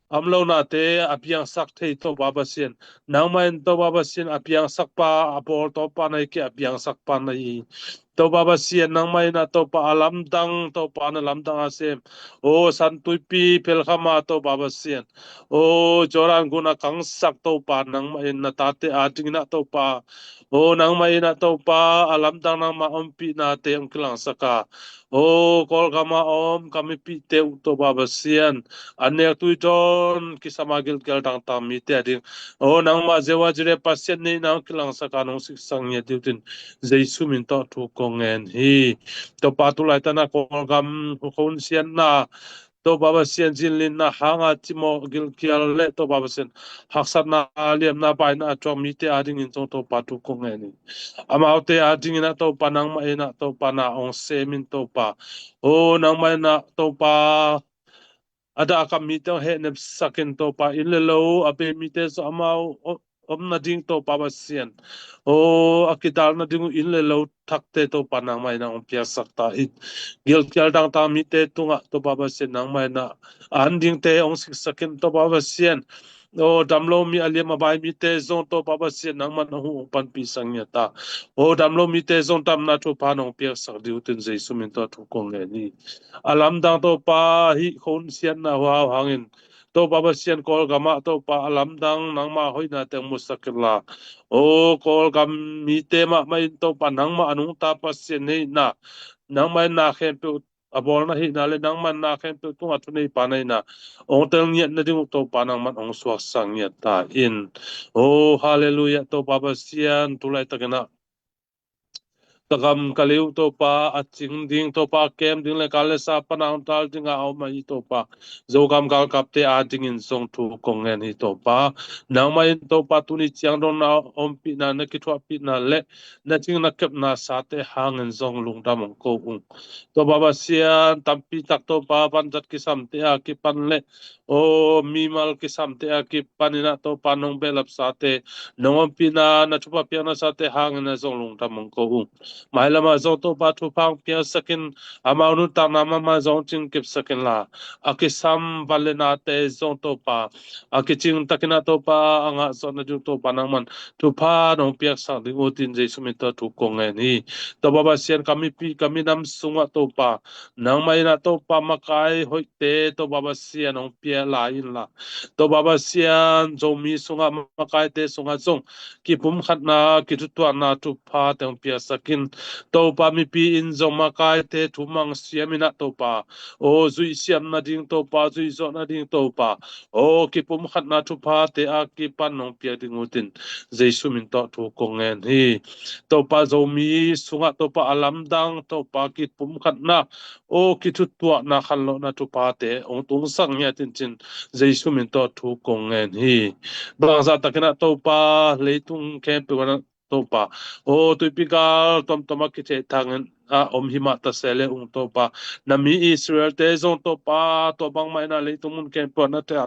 a om lohnate a piangsak thei Topa Pasian, nangmah in Topa Pasian a piangsak pa, a bawl Topa na hi kei, a piangsak pa na hi. Topa Pasian nangmah in ah Topa a lamdang Topa na lamdang a sem, aw san tuipi phelkham a Topa Pasian, aw Jordan gun a kangsak Topa nangmah in na tate a dingin ah Topa, aw nangmah in ah Topa a lamdang nangmah ompihnate hong kilangsak a, aw Kawlgam a om ka mipihte uh Topa Pasian, an nek tui dawn kisam a gilkial dangtak mite a ding, aw nangmah Jehovah Jireh Pasian neihna hong kilangsak a hong siksak ngiat ding uh in Jesu min tawh thu kong ngen hi. Topa tu laitak in ah Kawlgam hun siatna Topa Pasian zinlinna hang a cimawh gilkial le Topa Pasian haksatna liamna baina a thuak mite a dingin zong Topa thu kong ngen hi. Amaute a dingin ah Topa nangmah in ah Topa na hong sem in Topa, aw nangmah in ah Topa a dah a kam mite hong hehnepsak in Topa, inn le lo a bei mite zong amau om nading Topa Pasian, aw a kidal nading uh inn le lo thakte Topa nangmah in ah hong piaksak ta in. Gilkial dangtak mite tungah Topa Pasian nangmah in ah an dingte hong siksak in Topa Pasian, aw dam lo mi a liam a bai mite zong Topa Pasian nangmah in ah hong panpihsak ngiat ta. Aw dam lo mite zong damna thupha hong piaksak ding uh in Jesu min tawh thu kong ngen hi. A lamdang Topa hih hun siatna huau hangin Topa Pasian Kawlgam ah Topa a lamdang nangmah hoihna teng musak in la, aw Kawlgam mite mahmah in Topa nangmah a nungta Pasian neihna, nangmah in na khempeuh a bawlna hihna le nangmah in na khempeuh tungah thuneipa na hihna hong tel ngiat nading uh Topa nangmah in hong suaksak ngiat ta in. Aw halleluiah Topa Pasian tu laitakin ah ka gam ka liu Topa a cing ding Topa, kem ding le kal le sa pana hong tal ding a om ahi Topa, Zogam galkapte a dingin zong thu kong ngen hi Topa. Nangmah in Topa tuni ciang dong na ompihna, na kithuahpihna le na cing na kepna sate hangin zong lungdam hong ko ung. Topa Pasian tampi tak Topa vanzat kisamte a kipan le aw mimal kisamte a kipan in ah Topa nong behlap sate, nong ompihna, na thupha piakna sate hangin ah zong lungdam hong ko ung. Mailam ah zong Topa thupha hong piaksak in, amau nuntakna mahmah zong cing kipsak in la, a kisam van le nate zong Topa a kicing takin ah Topa a ngah zawh nading uh Topa nangmah in thupha nong piaksak ding uh in Jesu min tawh thu kong ngen hi. Topa Pasian ka mipi ka minam sungah Topa nangmah in ah Topa makai hoihte Topa Pasian hong pia lai in la, Topa Pasian Zomi sungah makaite sungah zong kipumkhatna, kithutuakna, thuphate hong piaksak in. Topa, mipi in zong makaite thu mangsiam in ah Topa, aw zuihsiam nading Topa, zuihzawh nading Topa, aw kipumkhatna thuphate a kipan nong piak ding utin Jesu min tawh thu kong ngen hi. Topa, Zomi sungah Topa a lamdang Topa kipumkhatna, aw kithutuahna khanlawhna thuphate hong tungsak ngiat in cin Jesu min tawh thu kong ngen hi. Bangzah takin ah Topa, leitung khempeuh ah Topa, aw tuipi gal tuamtuam a kithehthang in a om hi mah ta se le ung Topa, na mi Israel-te zong Topa, tua bangmah in ah leitung mun khempeuh ah na theh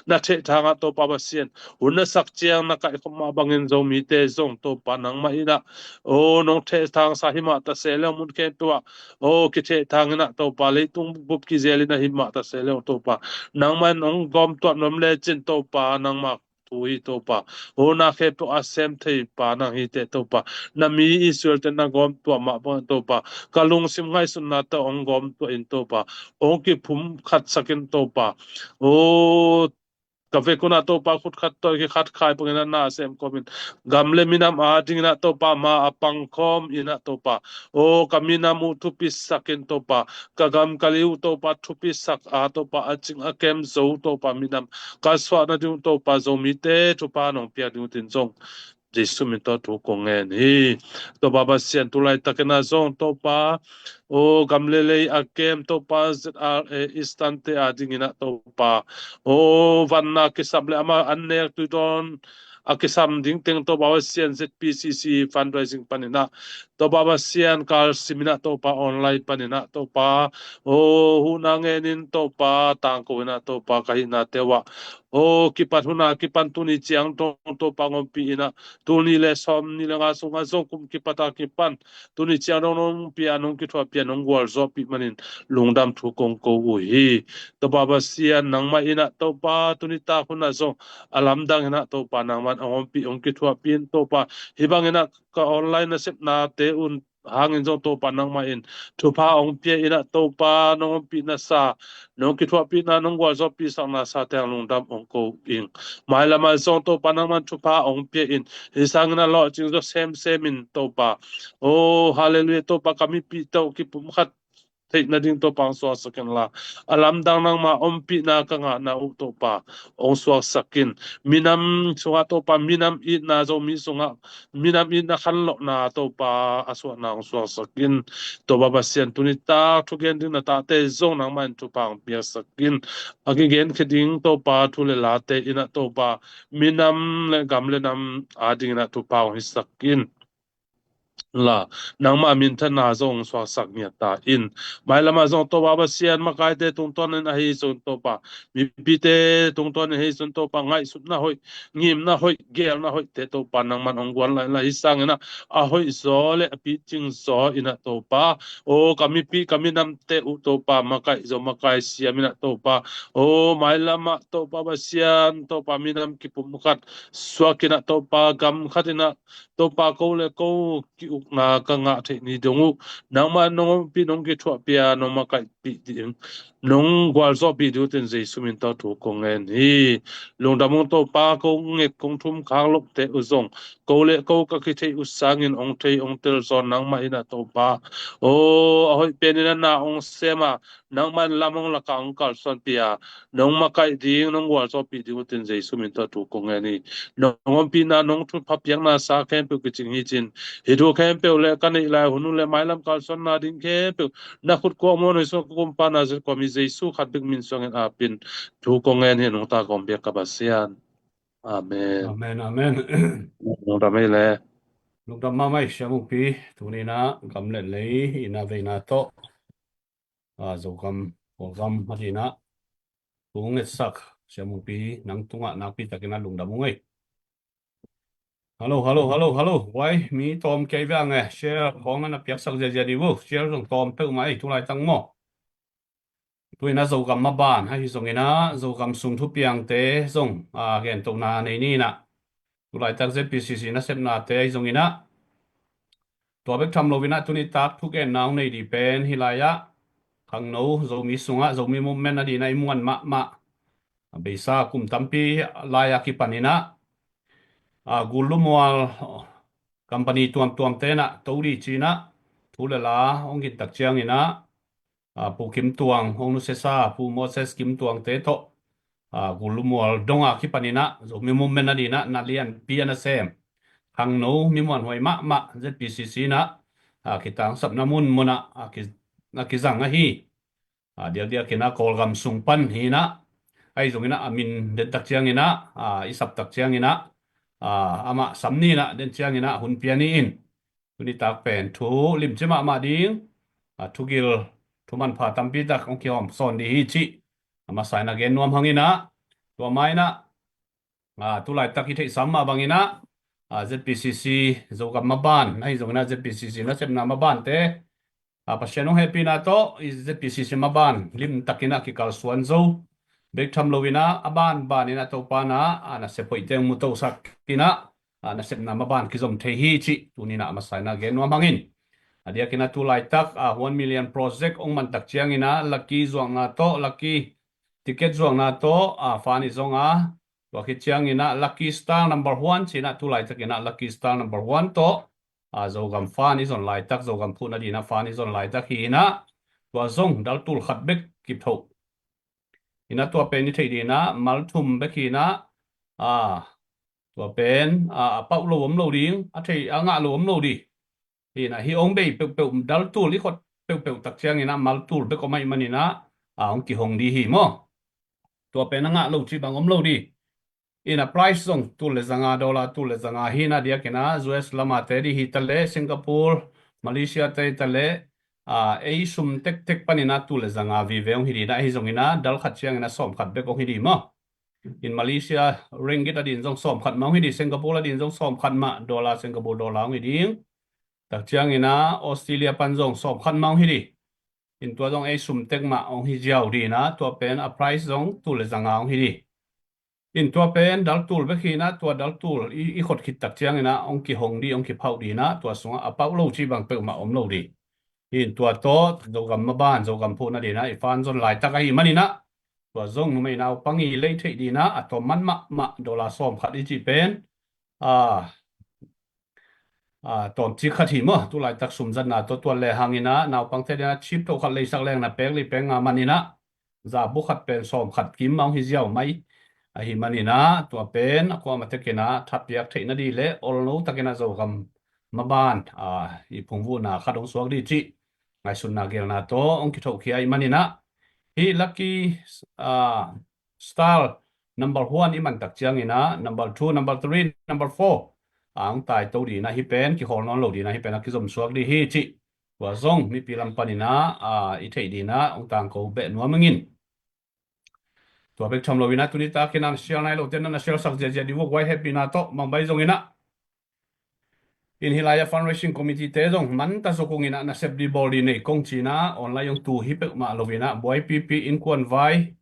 na thehthang ah Topa Pasian, hun na sak ciang na kaihkhop mah bangin Zomite zong Topa nangmah in ah, aw nong thehthangsa hi mah ta se le ung mun khempeuh ah, aw kithehthang in ah Topa, leitung bup kizel in ah hi mah ta se le ung Topa, nangmah in hong gawmtuah nuam lecin Topa, nangmah thu hi Topa, aw na khempeuh a sem thei pa nang hi teh Topa, na mi Israel-te na gawmtuah mah bangin Topa, ka lungsim ngaihsutnate hong gawmtuah in Topa, hong kipumkhatsak in Topa, aw ka vekun ah Topa, khut khat tawh khat khai bangin ah na sem khawm in, gam le minam adingin ah Topa, ma a pangkhawm in ah Topa, aw ka minam uh thupisak in Topa, ka gam ka li uh Topa thupisak a Topa, a cing a kem zo Topa, minam ka suah nading uh Topa, Zomite thupha nong piak ding utin zong Jesu min tawh thu kong ngen hi. Topa Pasian, tu laitakin ah zong Topa, aw gam le lei a kem Topa, Z R A Eastern-te adingin ah Topa, aw vanna kisam le amah an nek tuidawn a kisam ding teng Topa Pasian, Z P C C fundraising panin ah Topa Pasian, kalsim in ah Topa, online panin ah Topa, aw huhna ngenin Topa, tangko in ah Topa, ka hihnate uh ah, aw kipat hun a kipan tuni ciang dong Topa, hong ompih in ah, tul nih le sawmnih le nga sungah zong kum kipat a kipan tuni ciang dong nong ompih a, nong kithuahpih a, nong gualzawhpih manin lungdam thu kong ko uh hi. Topa Pasian, nangmah in ah Topa, tuni tak hun ah zong a lamdang in ah Topa, nangmah in hong ompih, hong kithuahpih in Topa, hih bangin ah ka online nasepnate un hangin zong Topa, nangmah in thupha hong pia in ah Topa, nong ompihna sa, nong kithuahpihna, nong gualzawhpihsakna sa teng lungdam hong ko ing. Mailam ah zong Topa, nangmah in thupha hong pia in, hih sangin ah lawhcing zaw semsem in Topa, aw halleluiah, Topa ka mipihte uh kipumkhat theih nading Topa hong suaksak in la, a lamdang nangma ompihna ka ngahna uh Topa hong suaksak in, minam sungah Topa, minam itna, Zomi sungah minam itna khanlawhna Topa a suahna hong suaksak in. Topa Pasian, tuni tak thugen ding na tahte zong nangmah in thupha hong piaksak in. A kigenkhia ding Topa thu le late in ah Topa, minam le gam le nam adingin ah thupha hong hisak in la, nangmah minthanna zong suaksak ngiat ta in. Mailam ah zong Topa Pasian, makaite tungtawnin ahi zong Topa, mipite tungtawnin ahi zong Topa, ngaihsutna hoih, ngimna hoih, geelna hoihte Topa, nangman hong guan lai in la, hih sangin ah a hoih zaw le a picing zaw in ah Topa, aw ka mipi ka minamte uh Topa, makaih zaw makaih siam in ah Topa, aw mailam ah Topa Pasian, Topa minam kipumkhat suak in ah Topa, gam khat in ah Topa, ko le ko ki-ukna ka ngah theih ni dong uh nangmah nong ompih, nong kithuahpih a, nong makaihpih ding, nong gualzawhpih ding utin Jesu min tawh thu kong ngen hi. Lungdam ung Topa, kong ngek kong thum khak lohte uh zong ko le ko ka kitheih uh sangin hong thei hong tel zaw nangmah in ah Topa, aw a hoih penin ah na hong sem a, nangmah in lam hong lak a hong kalsuanpih a, nong makaih ding, nong gualzawhpih ding utin Jesu min tawh thu kong ngen hi. Nong ompihna, nong thupha piakna sa khempeuh kicing hi cin, hih thu khempeuh le ka neih lai hun uh le mailam kalsuanna ding khempeuh na khut kuak muan hoih sungah ka kumpa na zet kuam hi, Jesu khat bek min suangin apin thu kong ngen hi, nungta kong biak ka Pasian. Amen. Amen, amen. Lungdam ei le. Lungdam mahmah ei Sia Mungpi, tuni in ah gam le lei in ah veina tawh, a, Zogam, Kawlgam adingin ah thu ngetsak Sia Mungpi, nang tungah nakpi takin ah lungdam ung ei. Hallo, hallo, hallo, hallo. Wai, mi tawm kei veng e, share khawng a na piaksak ziazia dih uh, share zong tawm peuhmah ei, tu laitak maw. Tu in ah Zogam maban ahi zongin ah, Zogam sung thupiangte zong, a, gentohna nei ni in ah. Tu laitak Z P C C nasepnate ahi zongin ah, tua bek tham loin ah tuni tak thugenna hong nei dih pen hih lai-ah khangno Zomi sungah, Zomi movement adingin ah i muan mahmah, a, beisa kum tampi lai-a kipanin ah, a, Gul Lumual company tuamtuam tenah to di cinah thu le la hong kintak cianginah, ah, Pu Kim Tuang hong nusiasa, Pu Moses Kim Tuang te tawh, ah, gulu mual donga kipaninah Zomi Movement a dinah na lianpi a nasem khangno mi muanhuai mahmah Z P C C inah, ah, kitangsapna munmunah, ah, ki, na kizang ahi. Ah, diakdiakinah Kawlgam sung pan hinah, ahi zonginah a min dentak cianginah, ah, i saptak cianginah, ah, amah sam ninah den cianginah hun pia ni in. Tunitak pen thu limci mahmah ding, ah, thugil thumanpha tampitak hong kihawm sawn di hi cih a masa inah gen nuam hanginah, tua mainah, ah, tulaitak i theihsam mah banginah, ah, Z P C C Zogam maban ahi zonginah Z P C C nasepna mabante, ah, Pasian hong hehpihna tawh i Z P C C maban limtakinah kikalsuan zo bek tham loinah a banbaninah Topa na, ah, nasep hoihte hong mutosak inah, ah, nasepna maban kizom thei hi cih tuninah a masa inah gen nuam hangin. A diakinah tulaitak, ah, one million project hong mantak cianginah lucky zuakna tawh, lucky ticket zuakna tawh, ah, fund i zong a, tua khit cianginah lucky star number one cinah tulaitakinah lucky star number one tawh, ah, Zogam fund i zon laitak, Zogam phuhna dinah fund i zon laitak hinah tua zong dal tul khat bek kip thoh. Inah tua pen i theih dinah mal thum bek hinah, ah, tua pen, ah, a pauh lo om lo ding, a thei a ngah lo om lo di. Hinah hi hong bei peuhpeuh dal tul i khot peuhpeuh tak cianginah mal tul bek om ahih maninah, ah, hong kihong di hi maw. Tua pen a ngah lo cih bang om lo di. Inah price zong tul le zanga dollar tul le zanga hinah diakinah U S lamate di hi taleh Singapore, Malaysia te hi taleh, ah, ei sum tektek paninah tul le zanga vive hong hi dinah ahi zonginah dal khat cianginah sawm khat bek hong hi di maw. In Malaysia ringgit a din zong sawm khat mah hong hi di, Singapore a din zong sawm khat mah, dollar Singapore dollar hong hi ding. Tak cianginah Australia pan zong sawm khat mah hong hi di. In tua zong ei sum tek mah hong hi ziau dinah tua pen a price zong tul le zanga hong hi di. In tua pen dal tul bek hinah tua dal tul i, i khot khit tak cianginah hong kihong di, hong kiphauh dinah tua sungah a pauh lo cih bang peuhmah om lo di. In tua tawh Zogam maban, Zogam phuhna dinah i fund zon laitak ahih maninah tua zong numei naupang i lei theih dinah a tawm man mahmah dollar sawm khat i cih pen, ah, ah, tawmcik khat hi maw. Tulaitak sumzatna tawh tuan le hanginah naupangte dinah chip thoh khat leisak leng na pek li pek nga maninah zabu khat pen sawm khat kim mah hong hi ziau mai ahih maninah tua pen a kuamah tekinah thapiak theihna di le olno takinah Zogam maban, ah, i phungvuhna khat hong suak di cih ngaihsutna gelna tawh hong kithohkhia ahih maninah hih lucky, ah, star number one i mantak cianginah number two, number three, number four, ah, hong taito dinah hih pen kikhawl nawn lo dinah hih pen a kizom suak di hi cih tua zong mipi lam paninah, ah, i theih dinah hong tangko beh nuam ingin. Tua bek tham loinah tunitakinah na share nai lote na na share sak ziahziah di vok vai hehpihna tawh mangbai zonginah. In hih lai-ah fundraising committee te zong manta zok unginah nasep di bawl di nei kong cinah online hong tu hi peuhmah loinah buai pipi innkuan vai,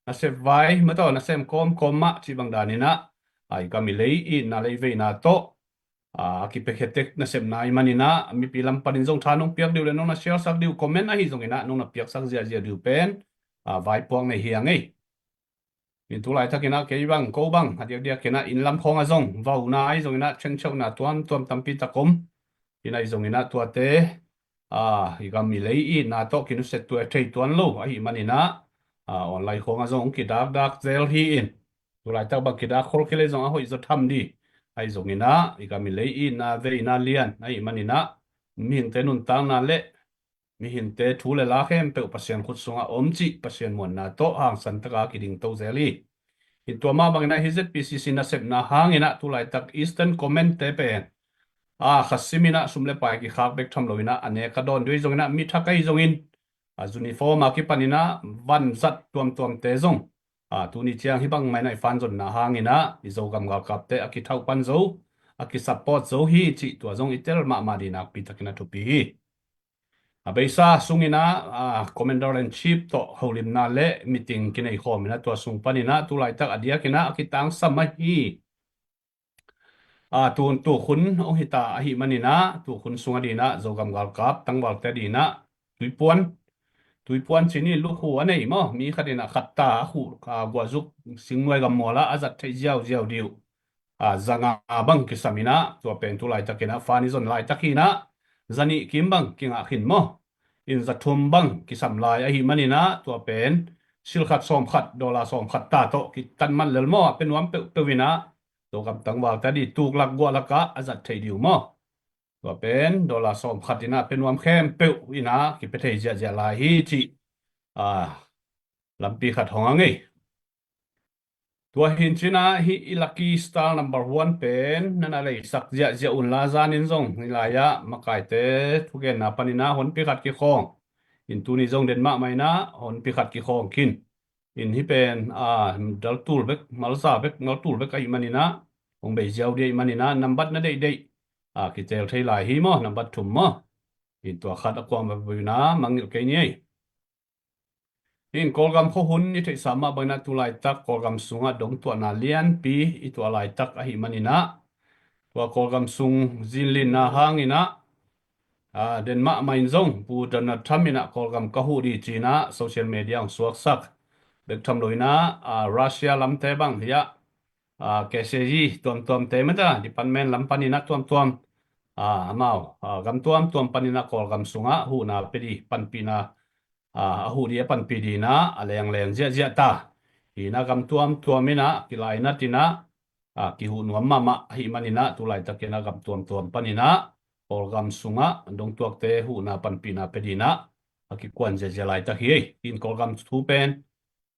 nasep vai, mataw nasem kawmkawm mah cih bang daninah, ah, i gam i lei itna lei veina tawh, ah, a kipiakhia tek nasepna ahih maninah mipi lam panin zong tha nong piak diu le nong na share sak diu comment ahi zonginah nong na piaksak ziahziah diu pen, ah, vaipuak nei hi a ngei. In tulaitakinah kei bang ko bang a diakdiakinah inn lam khawngah zong vauna ahi zonginah chengcheuna tuamtuam tampi tak om. Inah ahi zonginah tuate, ah, i gam i lei itna tawh kinusia tuai thei tuan lo ahih maninah, ah, online khawngah zong hong kidakdak zel hi in. Tulaitak bang kidak khol khia lei zong a hoih zaw tham di. Ahi zonginah i gam i lei itna veina lian ahih maninah mihingte nuntakna le mihingte thu le la khempeuh Pasian khut sungah om cih Pasian muanna tawh hangsan taka kidingto zel hi. In tua mah banginah hih Z P C C nasepna hanginah tulaitak Eastern Command te pen, ah, kha siminah sum le pai kikhak bek tham loinah a nek a dawn dui zonginah mi thak ahi zongin, ah, uniform a kipaninah vanzat tuamtuamte zong, ah, tuni ciang hih bang mainah i fund zonna hanginah i Zogam galkapte a kithauh pan zo, a kisupport zo hi cih tua zong i tel mahmah dih nakpi takinah thupi hi. A beisa sunginah, ah, Commander in Chief tawh holimna le meeting kinei khawminah tua sung paninah tulaitak a diakinah a kitangsam ahi. Ah, tu, tukhun hong hita ahih maninah tukhun sung a dinah Zogam galkap tangvalte a dinah tuipuan, tuipuan cih ni lukhu a nei maw, mi khat inah khatta a khuh, ah, guahzuk singnuai gammualah a zat theih ziauziau dih uh. a, zanga bang kisam inah, tua pen tu laitakinah fund i zon laitak hinah, zanih kim bang kingah khin maw. In zathum bang kisam lai ahi maninah, tua pen silkhat sawmkhat, dollar sawmkhat ta tawh kitan man lel maw, a pe nuam peuhpeuh inah, tua gamtang valte a di tuklak guahlakah a zat thei diu maw. Tua pen dollar sawmkhat inah pe nuam khempeuh inah kipe thei ziahziah lai hi cih, a, lampi khat hong a ngei. Tua hin cinah hih i lucky star number one pen nana leisak ziahziah unla, zanin zong hih lai-ah makaite thugenna paninah honpi khat kikhawng. In tuni zong den mahmah inah honpi khat kikhawng khin. In hih pen, a, daltul bek, malza bek, maltul bek ahi maninah, hong bei ziau dih ahi maninah, nambat na deihdeih, a, kitel thei lai hi maw, nambat thum maw. In tua khat a kuam bek buina mangngilh kei ni ei. In Kawlgam khuahun i theihsa mah banginah tu laitak Kawlgam sungah dongtuahna lianpi i tuah laitak ahi maninah, tua Kawlgam sung zinlinna hanginah, a, den mahmah in zong Pu Donald Trump inah Kawlgam ka huh dih cinah social media hong suaksak bek tham lo inah, a, Russia lamte bang hiah, a, K C G tuamtuamte mata department lam paninah tuamtuam, a, amau, a, gam tuamtuam paninah Kawlgam sungah huhna pe dih panpihna, a, a huh dih a panpih dinah a lengleng ziahziah ta. Hinah gam tuamtuam inah kilainat inah, a, kihuh nuam mahmah ahi maninah tu laitakinah gam tuamtuam paninah Kawlgam sungah dongtuakte huhna panpihna pe dinah a kikuan ziahziah laitak hi ei. In Kawlgam thu pen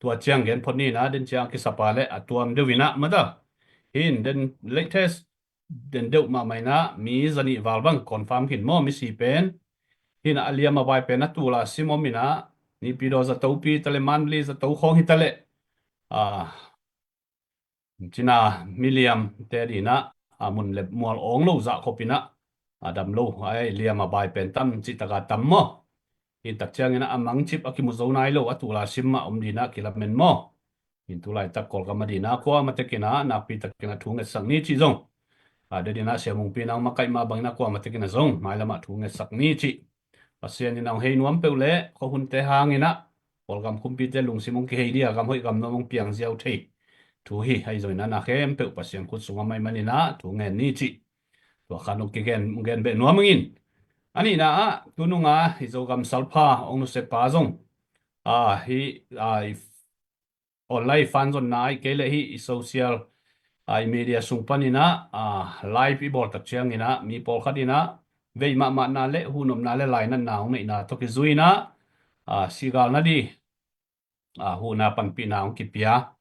tua ciang gen phot ninah, den ciang kisapa le a tuam deuh inah mata. Hin den latest den deuh mahmah inah mi zanih val bang confirm khin maw, misi pen. Hinah a liam a vai pen a tula sim om inah, Naypyidaw zato pi ta le Mandalay zato khawng hi ta le, a, cina miliam te dinah, a, mun le mual awng lo zah khop inah, a, dam lo, ai liam a bai pen tam cih taka tam maw. Hi tak ciangin a mangcip a kimu zo nai lo a tula sim mah om dinah kilamen maw. In tu laitak Kawlgam a dinah kuamah tekinah nakpi takinah thu ngetsak ni cih zong, a, de dinah siamungpi nang makaih mah banginah kuamah tekinah zong mailamah thu ngetsak ni cih. Pasian in a hong hei nuam peuh le khuahunte hanginah Kawlgam kumpite lungsim hong kihei dih a, gam hoih gam nuam hong piang ziau thei thu hi. Ahi zongin a na khempeuh Pasian khut sungah mah ahi maninah thu ngen ni cih. Tua khan hong kigen, hong gen beh nuam ing in. A nihna ah tununga i Zogam salpha hong nusiapa zong, a, hi, a, i online fan zonna ah kei le hi i social, a, i media sung paninah, a, live i bawl tak cianginah mi pawlkhat inah vei mahmahna le huhnopna le lainatna hong neihna tawh kizui inah, a, sigal na di, a, huhna panpihna hong kipia.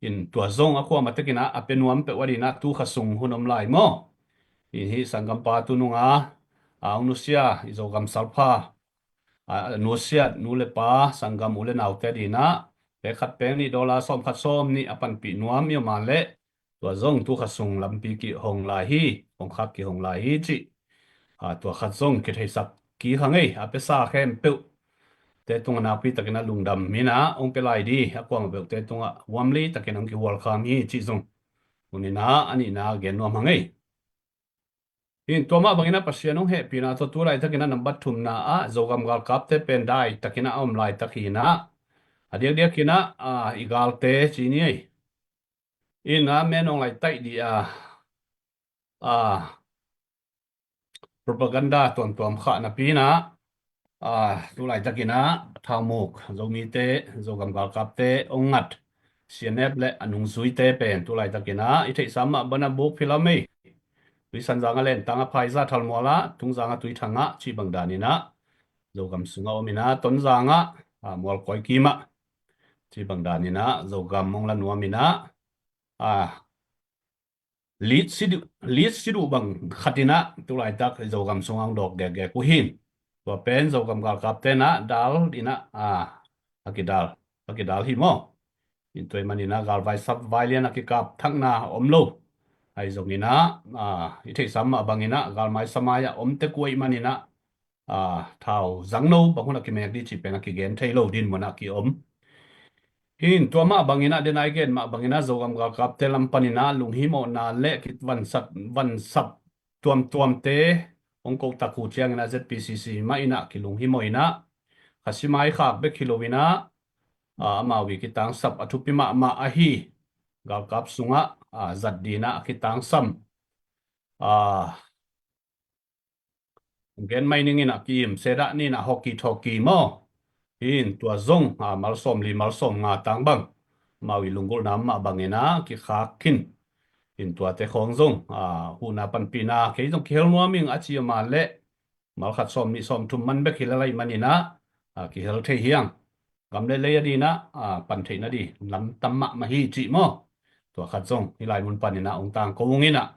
In tua zong a kuamah tekinah a pe nuam peuh a dinah tu kha sung hun om lai maw. In hih sanggampa tununga, a, hong nusia i Zogam salpha, a, nusiat nu le pa sanggam u le naute dinah pek khat pek nih dollar sawmkhat sawmnih a panpih nuam i om a leh tua zong tu kha sung lampi kihong lai hi, kongkhak kihong lai hi cih, a, tua khat zong kitheisak kik hang ei. A pesa khempeuh te tungah nakpi takin a lungdam inah hong pe lai di, a kuamah peuhte tungah huamli takin hong kihualkham hi cih zong hun inah a nihna gen nuam hang ei. Hin tua mah banginah Pasian hong hehpihna tawh tu laitakinah nambat thumna ah Zogam galkapte pen dai takinah a om laitak hinah, a diakdiakinah, a, i galte ci ni ei. Inah men hong lai taih dih a, a, propaganda tuamtuam khah napi inah, a, tu laitakinah thaumuk Zomite, Zogam galkapte hong ngat C N F le a nungzuite pen tu laitakinah i theihsa mah banah buk philh a om ei. Tuisanzang ah Lentang ah, Phaizah Thalmual ah, Tungzang ah Tuithang ah cih bang daninah Zogam sungah om inah, Tonzang ah, a, Mualkawi kim ah cih bang daninah Zogam hong la nuam inah, a, lit si duh, lit si duh bang khat inah tu laitak Zogam sungah hong dawk gekgek uh hin. Tua pen Zogam galkapte inah dal inah, a, a kidal, a kidal hi maw. In tua ahih maninah galvai sap vai lian a kikap thakna om lo. Ahi zonginah, a, i theihsa mah banginah galmai samai ah om tek uh ahih maninah, a, thau zangno bang hun a kimek dih cih pen a kigen thei lo dinmun ah ki-om. Hin tua mah banginah, den a i gen mah banginah Zogam galkapte lam paninah lunghimawhna le ki vansap, vansap tuamtuamte hong kohtak uh cianginah Z P C C mah inah kilunghimawh inah, khasimai khak bek hi lo inah, a, amau i kitangsap a thupi mahmah ahi, galkap sungah a zat dinah a kitangsam a gen mai ninginah ki-im sedah ninah hoki thoki maw? Hin tua zong a malsawm li malsawm nga tang bang mau i lunggulhna mah banginah kikhak khin. Hin tuate khawng zong a huhna panpihna kei zong kihel nuam ing a ci a man leh malkhat sawm nih sawm thum man bek hi lel ahih maninah a kihel thei hiang. Gam le lei a dinah a pan theihna di lam tam mahmah hi cih maw? Tua khat zong hih lai mun paninah ong tangko ung inah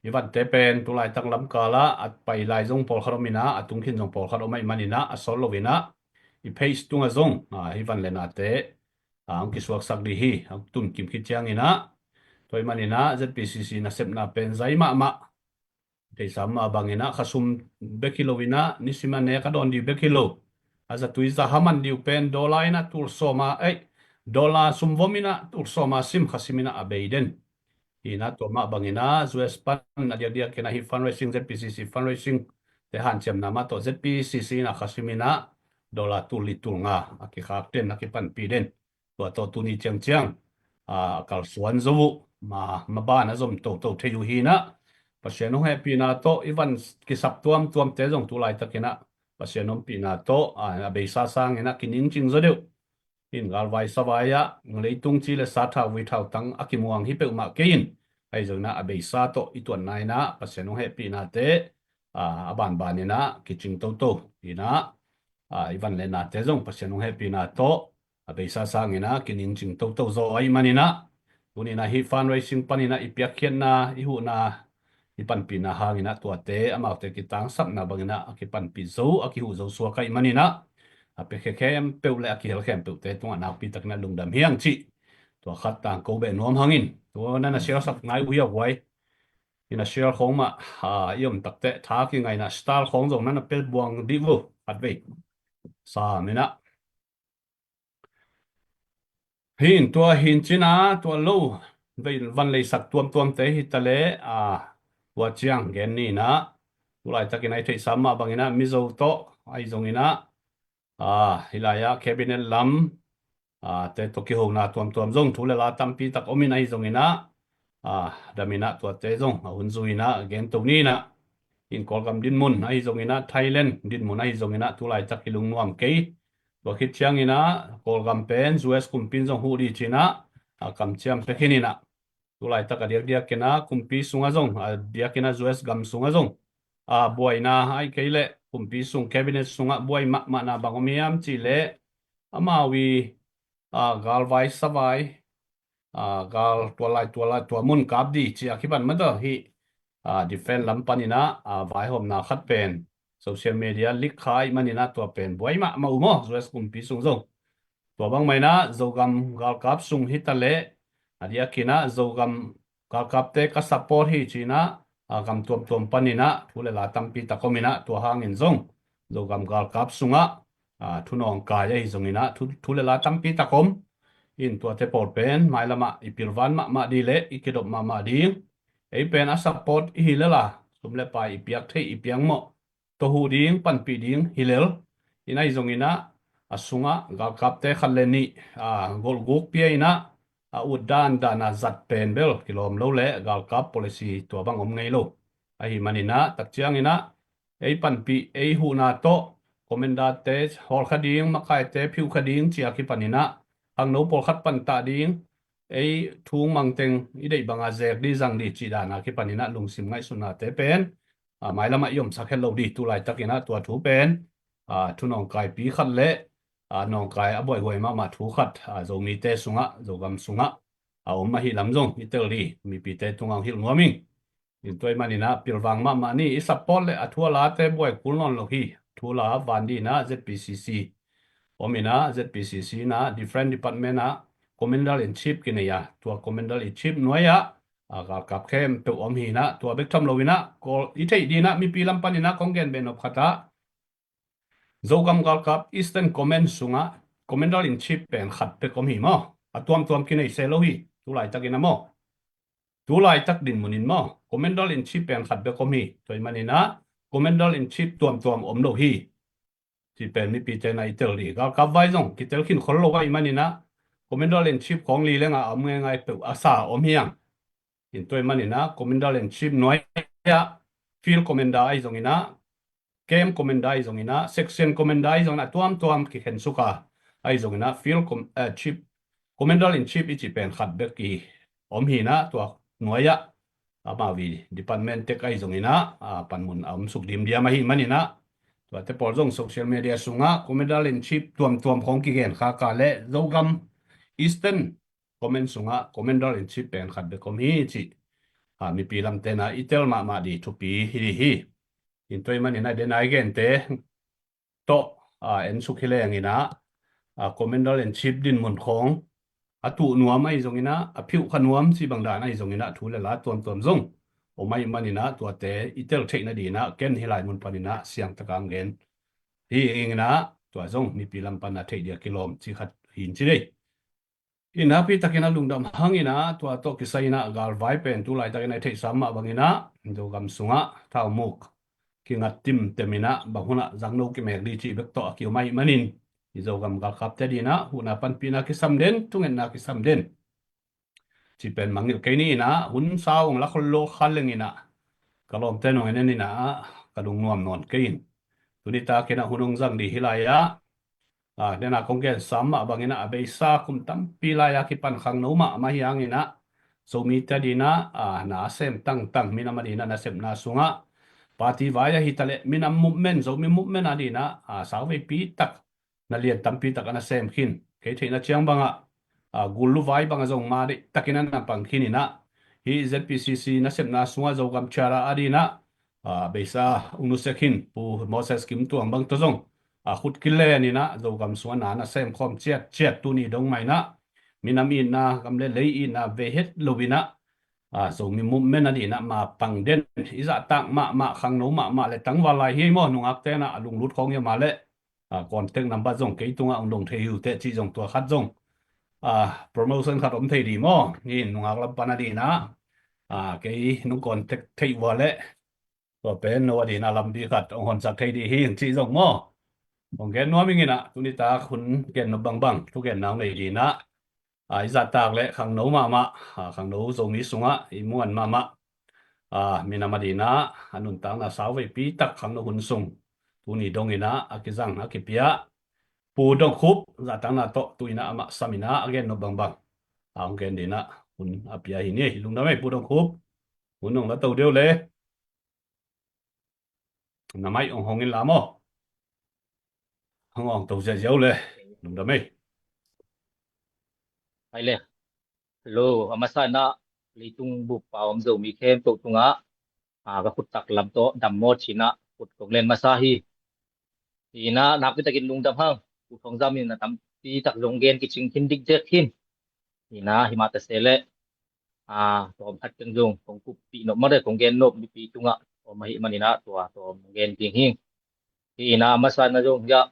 i vante pen tulaitak lamkalah a pai lai zong pawlkhat om inah a tungkhin zong pawlkhat om ahih maninah a sawt lo inah i page tungah zong a hih van le nate a ong kisuaksak di hi. A ong tunkim khit cianginah tua ahih maninah Z P C C nasepna pen zai mahmah theihsa mah banginah khasum bek hi lo inah nisim a nek a dawn dih bek hi lo. A zatui zaha man dih uh pen dollar inah tulsawma ei dollar sumvom inah tulsawma sim khasim inah a bei den. Hinah tua mah banginah U S pan a diakdiak inah hih fundraising Z P C C fundraising te hanciamna mah tawh Z P C C inah khasim inah dollar tul li tul nga a kikhak den a kipanpih den. Tua tawh tuni ciangciang a kalsuan zo uh ma maban a zom toto thei uh hinah Pasian hong hehpihna tawh i van kisap tuamtuamte zong tulaitakinah Pasian ompihna tawh a beisa sanginah kiningcing zaw deuh. In galvai savai ah leitung ci le sa thau vui thau tang a kimuang hi peuhmah kei in ahi zonginah a beisa tawh i tuanna inah Pasian hong hehpihnate a banbaninah kicing toto inah i van le nate zong Pasian hong hehpihna tawh a beisa sanginah kiningcing toto zaw ahih maninah tuninah hih fundraising paninah i piakkhiatna i huhna i panpihna hanginah tuate amaute kitangsapna banginah a kipanpih zo a kihuh zo suak ahih maninah a piakhia khempeuh le a kihel khempeuhte tungah nakpitakinah lungdam hiang cih tua khat tangko beh nuam hangin tua nana sialsak ngai uh hiau huai. Ina share khawng mah i om takteh tha kingaina style khawng zong nana pia buang dih vo khat vei. Sam inah hin tua hin cina tua lo vei van leisak tuamtuamte hi ta le a tua ciang gen ni inah tulaitak inah i theihsa mah bang inah Mizo tawh ahi zong inah a hi lai ah cabinet lam a te tawh kihona tuamtuam zong thu le la tampi tak om in ahi zong inah a dam inah tuate zong a hun zui inah gen to ni inah in Kawlgam dinmun ahi zong inah Thailand dinmun ahi zong inah tulaitak i lungnuam kei tua khit ciang inah Kawlgam pen U S kumpi in zong huh dih ci inah a kamciam pek hi inah tulaitak a diakdiak inah kumpi sungah zong a diak inah U S gam sungah zong a buaina ahi kei leh kumpi sung cabinet sungah buai mahmahna bang om hiam cih leh amau i a galvai savai a gal tua lai tua lai tua mun kap dih ci a kipan mah tawh hi a defense lam pan inah a vaihawmna khat pen social media leak kha ahih man inah tua pen buai mahmah uh maw U S kumpi sung zong tua bang mah inah Zogam galkap sung hi ta leh a diak inah Zogam galkapte ka support hi ci inah a gam tuamtuam pan inah thu le la tampi tak om inah tua hangin zong Zogam galkap sungah a thu nawngkai ahi zong inah thu le la tampi tak om in tuate pawl pen mailamah i pilvan mahmah dih le i kidop mahmah ding ei pen a support i hi lela sum le pai i piak theih i piang mawh tawh huh ding panpih ding hi lel in ahi zong inah a sungah galkapte khat le nih a golhguk pia inah a ut dan dan a zat pen bel kilawm lo le galkap policy tua bang om ngei lo. Ahi man inah tak ciang inah ei panpih ei huhna tawh commander te hawlkha ding makaite phiuhkha ding ci a kipan inah hangno pawlkhat pantah ding ei thung mangteng i deih banga zek dih zang dih cih dan a kipan inah lungsim ngaihsutnate pen a mailamah i omsak het lo dih tulaitak inah tua thu pen a thu nawngkaipi khat le a nawngkai a buaihuai mahmah thu khat a Zomite sungah Zogam sungah a om ahi lam zong i tel dih mipite tungah hong hilh nuam ing. In tua ahih man inah pilvang mahmah ni i support le a thu a late buai kul nawn lo hi. Thu la van dih inah Z P C C om inah Z P C C inah different department ah commander in chief kinei a tua commander in chief nuai ah a galkap khempeuh om hi inah tua bek tham lo inah Kawl i theih dih inah mipi lam pan inah kong gen beh nop khat ah Zogam galkap Eastern Command sungah commander in chief pen khat bek om hi maw? A tuamtuam kinei se lo hi tulaitak inah maw? Tulaitak dinmun in maw commander in chief pen khat bek om hi. Tua ahih man inah commander in chief tuamtuam om lo hi. Ci pen mipite na i tel dih galkap vai zong kitel khin khol lo ahih man inah Commander in Chief khawng li leng a om ngeingai peuh a sa om hiang. In tua ahih manin ah Commander in Chief nuai ah Field Commander ahi zongin ah, Camp Commander ahi zongin ah, Section Commander ahi zongin ah, tuamtuam kikhen suk a, ahi zongin ah Field Com-, eh, Chief, Commander in Chief i cih pen khat bek i om hi in ah, tua nuai ah amau i department tek ahi zongin ah, a, panmun a om suk dimdiam ahih manin ah, tuate pawl zong social media sungah Commander in Chief tuamtuam khawng kigen khak a leh Zogam Eastern Command sungah Commander in Chief pen khat bek om hi cih, a, mipi lamte in ah i tel mahmah ding thupi hi ding hi. In tua ahih manin ah den a i gente tawh, a, en suk hi leng in ah, a, Commander in Chief dinmun khawng a tuh nuam ahi zongin ah, a phiuh kha nuam cih bang dan ahi zongin ah, thu le la tuamtuam zong om ahih manin ah, tuate i tel theih nading in ah ken hih lai mun panin ah siangtak a hong gen hi ing in ah, tua zong mipi lam pan a theih ding a kilawm cih khat hi in ci ding. In nakpi takin a lungdam hang in ah, tua tawh kisai in ah galvai pen tu laitakin a i theihsa mah bangin ah Zogam sungah thaumuk kingat timtem in ah, bang hun ah zangno kimek ding cih bek tawh a kiom ahih manin, i Zogam galkapte ading in ah huhna panpihna kisam den, thungetna kisam den cih pen mangngilh kei ni in ah, hun sa hong la khol lo kha leng in ah, ka lawmte nong en en in ah ka lungnuam nawn kei in. Tuni takin ah hun hong zang ding hi lai ah, a, den a kong gen sam mah bangin ah, a beisa kum tampi lai a kipan khangno mahmah hi hangin ah, Zomite ading in ah, a, na a sem tangtang, minam ading in ah nasepna sungah party vai ahi ta leh, minam movement, Zomi movement ading in ah, a, sauveipi tak, na lian tampi tak a na sem khin. Kei theihna ciang bangah, a, gul luvai bangah zong ma deih takin a na pang khin in ah, hih Z P C C nasepna sungah Zogam Charter ading in ah, a, beisa hong nusia khin Pu Moses Kim Tuang bang tawh zong, a, khut kilen in ah Zogam sungah na na sem khawm ciatciat, tuni dong mah in ah minam itna, gam le lei itna vei het lo in ah, a, Zomi movement ading in ah ma pang den, i zahtak mahmah, khangno mahmah le tangval lai hi maw, nungakte in ah a lunglut khawng hi a, ma leh, a, contact number zong kei tungah hong dong thei hi uh teh cih zong, tua khat zong, a, promotion khat om thei ding maw, hi nungak lam pan ading in ah, a, kei nong contact theih uh a leh, tua pen no ading in ah lampi khat hong honsak thei ding hi ing cih zong maw, hong gen nuam ing in ah, tuni tak hun gen nop bangbang, thugenna hong nei ding in ah, a, i zahtak le khangno mahmah, a, khangno Zomi sungah i muan mahmah, a, minam ading in ah a nuntakna sauveipi tak khangno hun sung, tuni dong in ah a kizang, a kipia Pu Dong Khup zahtakna tawh tu in ah amah sam in ah a gen nop bangbang, a, hong gen ding in ah hun a pia hi ni. Lungdam ei Pu Dong Khup, hun hong la to deuh le. Na mic hong hong in la maw. Hong hong to ziahziah uh le. Lungdam ei. Hai le. Hello, a masa in ah leitung bup pau a om Zomi khempeuh tungah, a, ka khut taklam tawh dam maw ci in ah khut kong len masa hi. Hi in ah nakpi takin lungdam hang. Pu Thawng Zam in a tampi tak zong gen kicing khin dikdek khin. Hi in ah hi mah ta se leh, a, tawm khat teng zong kong kuppih nop mah de, kong gen nop mipi tungah om ahih manin ah tua tawm gen ding hi. Hi in ah a masa in ah zong hiah,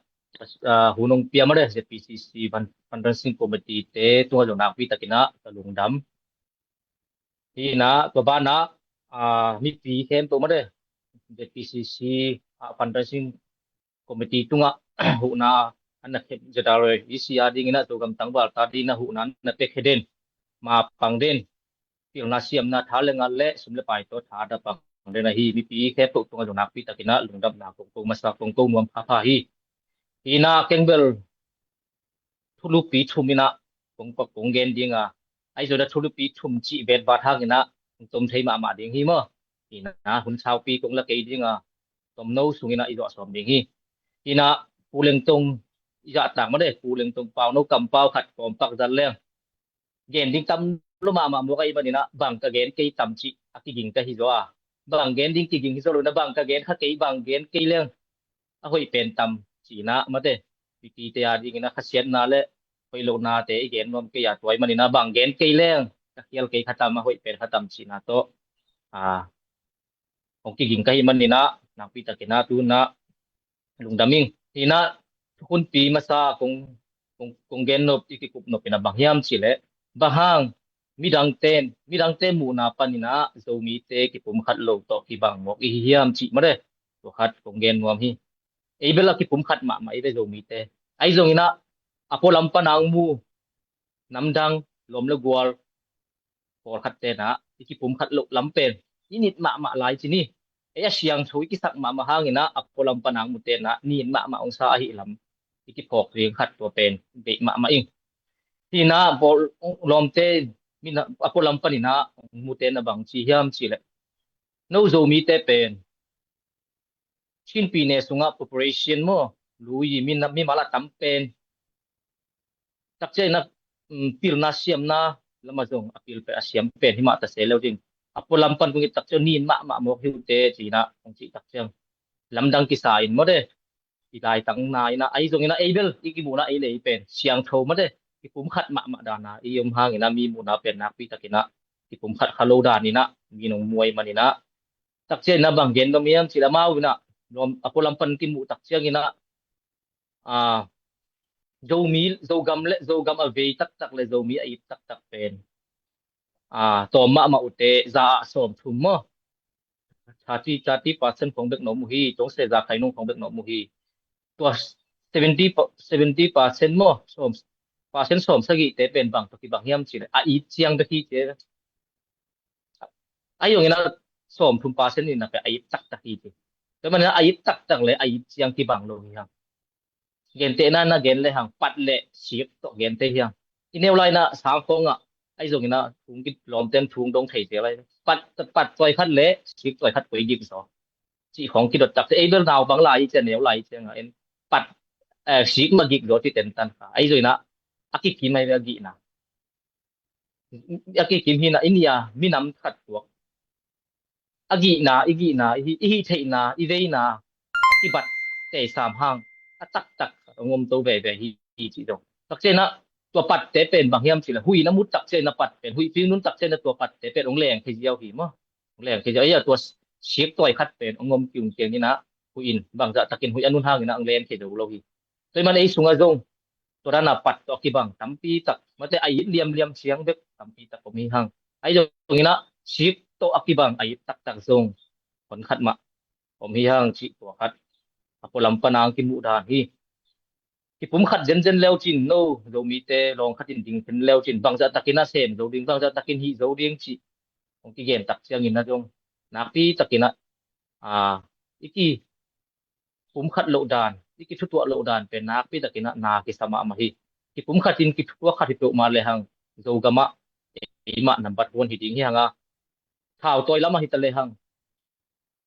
a, hun hong pia mah de Z P C C fund-, fundraising committee te tungah zong nakpi takin ah ka lungdam. Hi in ah tua banah, a, mipi khempeuh mah de Z P C C, a, fundraising committee tungah huhna a na khep Z R A E C ading in ah Zogam tangval ta ding in ah huhna na pia khe den, ma pang den, pilna siamna tha le ngal le sum le pai tawh tha da pang den ahi. Mipi khempeuh tungah zong nakpi takin ah lungdamna kong ko masa, kong ko nuam phapha hi. Hi in ah keng bel thulupi thum in ah kong, kong gen ding a, ahi zongin ah thulupi thum cih vetvat hangin ah hong tom thei mahmah ding hi maw. Hi in ah hun saupi kong la kei ding a, tomno sungin ah i zawh sawm ding hi. Hi in ah Pu Lengtong i zahtak mah de, Pu Lengtong pau no kampau khat kawm pak zat leng gen ding tam lo mahmah mawk ahih manin ah bang ka gen kei tam cih a kiging ka hi zaw a, bang gen ding kiging hi zaw lo in ah bang ka gen kha kei, bang gen kei leng a hoih pen tam ci in ah mate, mipite ading in ah khasiatna le hoih lohnate i gen nuam kei a, tua ahih manin ah bang gen kei leng ka khial kei kha tam, a hoih pen kha tam cihna tawh, a, hong kiging ka hih manin ah nakpi takin ah tu in ah lungdam ing. Hi in ah thukhunpi masa kong, kong, kong gen nop, i kikup nop in ah bang hiam cih leh, bang hang midangte, midangte muhna panin ah Zomite kipumkhat lo tawh kibang mawk i hi hiam cih mah de, tua khat kong gen nuam hi. Ei bel a kipumkhat mahmah i ve Zomite. Ahi zongin ah a pualam pan a hong mu namdang, lawm le gual, pawlkhat tenah i kipumkhat loh lam pen i nit mahmah lai ci ni. Ei a siangtho i kisak mahmah hanginah a pualam pan ang mu tenah nin mahmah ong sa ahi lam i kiphawk ding khat tua pen beih mahmah ing. Hinah pawl lawmte mina a pualam paninah ong mu tenah bang ci hiam ci leh, no Zomite pen Chinpi ne sungah population maw, lui mi, mi mala tam pen takciang inah pilna siamna lama zong a pil pen a siam pen himah ta se lo ding. A pualam pan kong it takciang nin mahmah mawk hi uh teh cinah kong cih takciang lamdang kisa in maw de. I laitang na inah ahi zong inah ei bel i kimuhna ei le ei pen siangtho maw de. Kipumkhat mahmah dana i om hang inah mi muhna pen nakpi takinah kipumkhat kha lo dan inah mi nong muai man inah takciang inah bang gen dom hiam ci leh amau inah a pualam pan kimuh takciang inah a Zomi, Zogam le Zogam a vei taktak le Zomi a it taktak pen a tawm mahmah uh teh za ah sawm thum maw, thirty, thirty percent khong bek na om uh hi. Tawng se za khai nung khong bek na om uh hi. Tua seventy, seventy percent maw, sawm percent sawm sagih te pen bang tua kibang hiam ci leh a it ciang bek hi ci. Ahi zong inah sawm thum percent inah pen a it taktak hi ci. Tua man inah a it taktak le a it ciang kibang lo hi hang. Gentehna na gen le hang pat le sik tawh genteh hi hang. I neu lai inah sang khong ah ahi zong inah thung ki lawmten thung dong thei te lai pat, pat tuai khat le sik tuai khat koi gik zaw cih khong kidot takte ei bel nau bang lai i ciang neu lai i ciang ah en pat sik ma gik zaw ci tentan kha ahi zong inah a kikim ahi ve a gihna a kikim hinah i nia minam khat tuak a gihna i gihna i hih theihna i veina a kibat tei sam hang a taktak khat a ngom to veve hi, hi cih zong takciang inah tua patte pen bang hiam ci leh huih na mut takciang inah pat pen huih ping nun takciang inah tua patte pen ong leng thei ziau hi maw. Ong leng thei ziau ei a tua sik tuai khat pen ong ngom kiung kiang inah huih in bangzah takin huih a nun hang inah ong leng thei zo lo hi. Tua i man ei sungah zong tua dana pat tawh a kibang tampi tak mate a it liamliam ciang bek tampi tak om hi hang. Ahi zong inah sik tawh a kibang a it taktak zong hon khat mah om hi hang cih tua khat a pualam pan ang kimuh dan hi. Kipumkhat zenzen leu cin no Zomite lawng khat in ding khin leu cin bangzah takin a sem zo ding bangzah takin hih zo ding cih hong kigen takciang inah zong nakpi takinah a i ki pumkhat loh dan, i kithutuah loh dan pen nakpi takinah na kisa mahmah hi. Kipumkhat in kithutuah khat hi peuhmah lehang Zogamah eimah nambat huan hi ding hi hanga. Thautawi lamah hi ta lehang,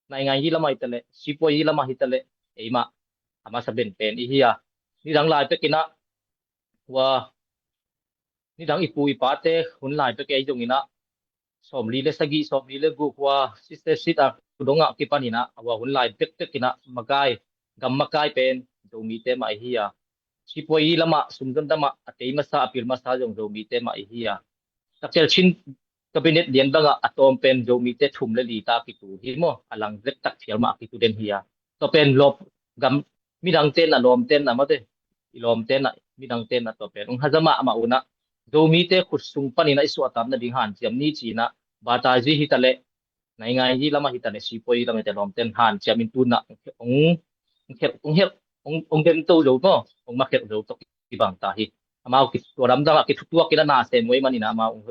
naingai hi lamah hi ta leh, sipuai hi lamah hi ta leh, eimah a masa benpen i hi a. Nidang lai pekinah hua nidang i pu i pate hun lai pek ei zonginah sawmli le sagih, sawmli le guk hua sister sit a kudongah kipaninah a hua hun lai pekpekinah makai, gam makai pen Zomite mah i hi a. Sipuai hi lamah sumzon damah a tei masa a pil masa zong Zomite mah i hi a. Takcel Chin cabinet lian bangah a tawm pen Zomite thum le li ta kitu hi maw, a lang lektak phial mah a kitu den hi a. Tua pen lawp gam midang tenna lawm tenna mate i lawm tenna midang tenna tua pen ung haza mahmah unah Zomite khut sung paninah i suahtam nading hanciam ni cinah batazi hi ta leh, naingai hi lamah hi ta leh, sipuai hi lamah hi ta leh lawm ten hanciam in tunah ung ung khelh ung khelh ung ung den to zo maw, ung makhelh zo tawh kibang ta hi. Amau tua lamdangah kithutuak inah na sem ngoi maninah amau ung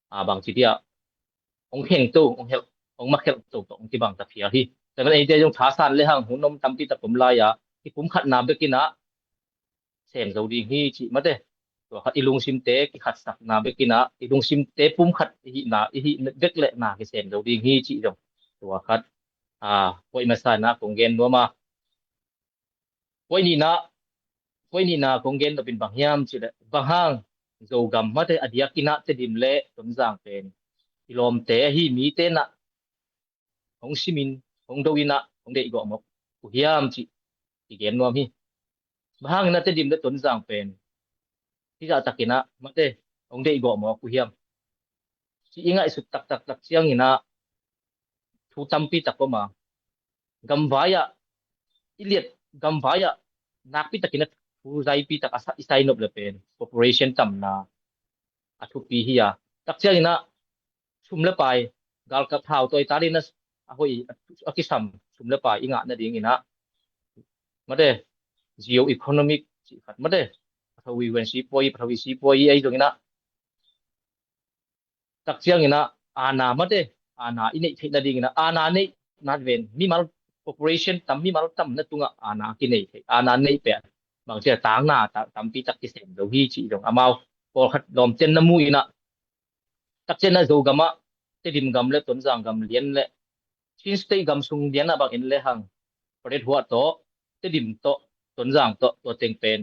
a bangci dia ong khengto, ong helh, ong makhelh to tawh ong kibang ta phial hi. Tua man eite zong thasan lehang hun om tampi tak om lai-a kipumkhatna bekinah sem zo ding hi cih mate. Tua khat i lungsimte kikhatsakna bekinah i lungsimte pumkhat i hihna i hih bek leh na kisem zo ding hi cih zong tua khat a puai masa inah kong gen nuam a. Puai nihna, puai nihna kong gen nopin bang hiam cileh bang hang Zogam mate a diakinah Tedim le Tonzang pen i lawmte ahi mite nah hong simin hong doinah hong deihgawh mawk uh hiam cih i gen nuam hi. Bang hanginah Tedim le Tonzang pen hizahtakinah mate hong deihgawh mawk uh hiam cih i ngaihsut taktaktak cianginah thu tampi tak om a, gamvai-ah i liat gamvai-ah nakpi takinah thu zaipi tak a sa- i sainop le pen population tamna a thupi hi a. Takcianginah sum le pai galkap thautawi talinah a hoih a kisam sum le pai i ngah nadinginah mate geo economic cih khat mate pathawi wen sipuai pathawi sipuai ei zonginah Tak ciangin ah aana mate, aana i neih theih nadingin ah aana neih nat ven mimal population tam, mimal tam na tungah aana kinei theih, aana neih peh bang cia tangna ta- tampi tak kisem zo hi cih zong amau pawlkhat lawmten na mu in ah, tak ciangin ah Zogam ah Tedim gam le Tonzang gam lian le Chin State gam sung lian ah bang en le hang Paletwa tawh, Tedim tawh, Tonzang tawh, tua teng pen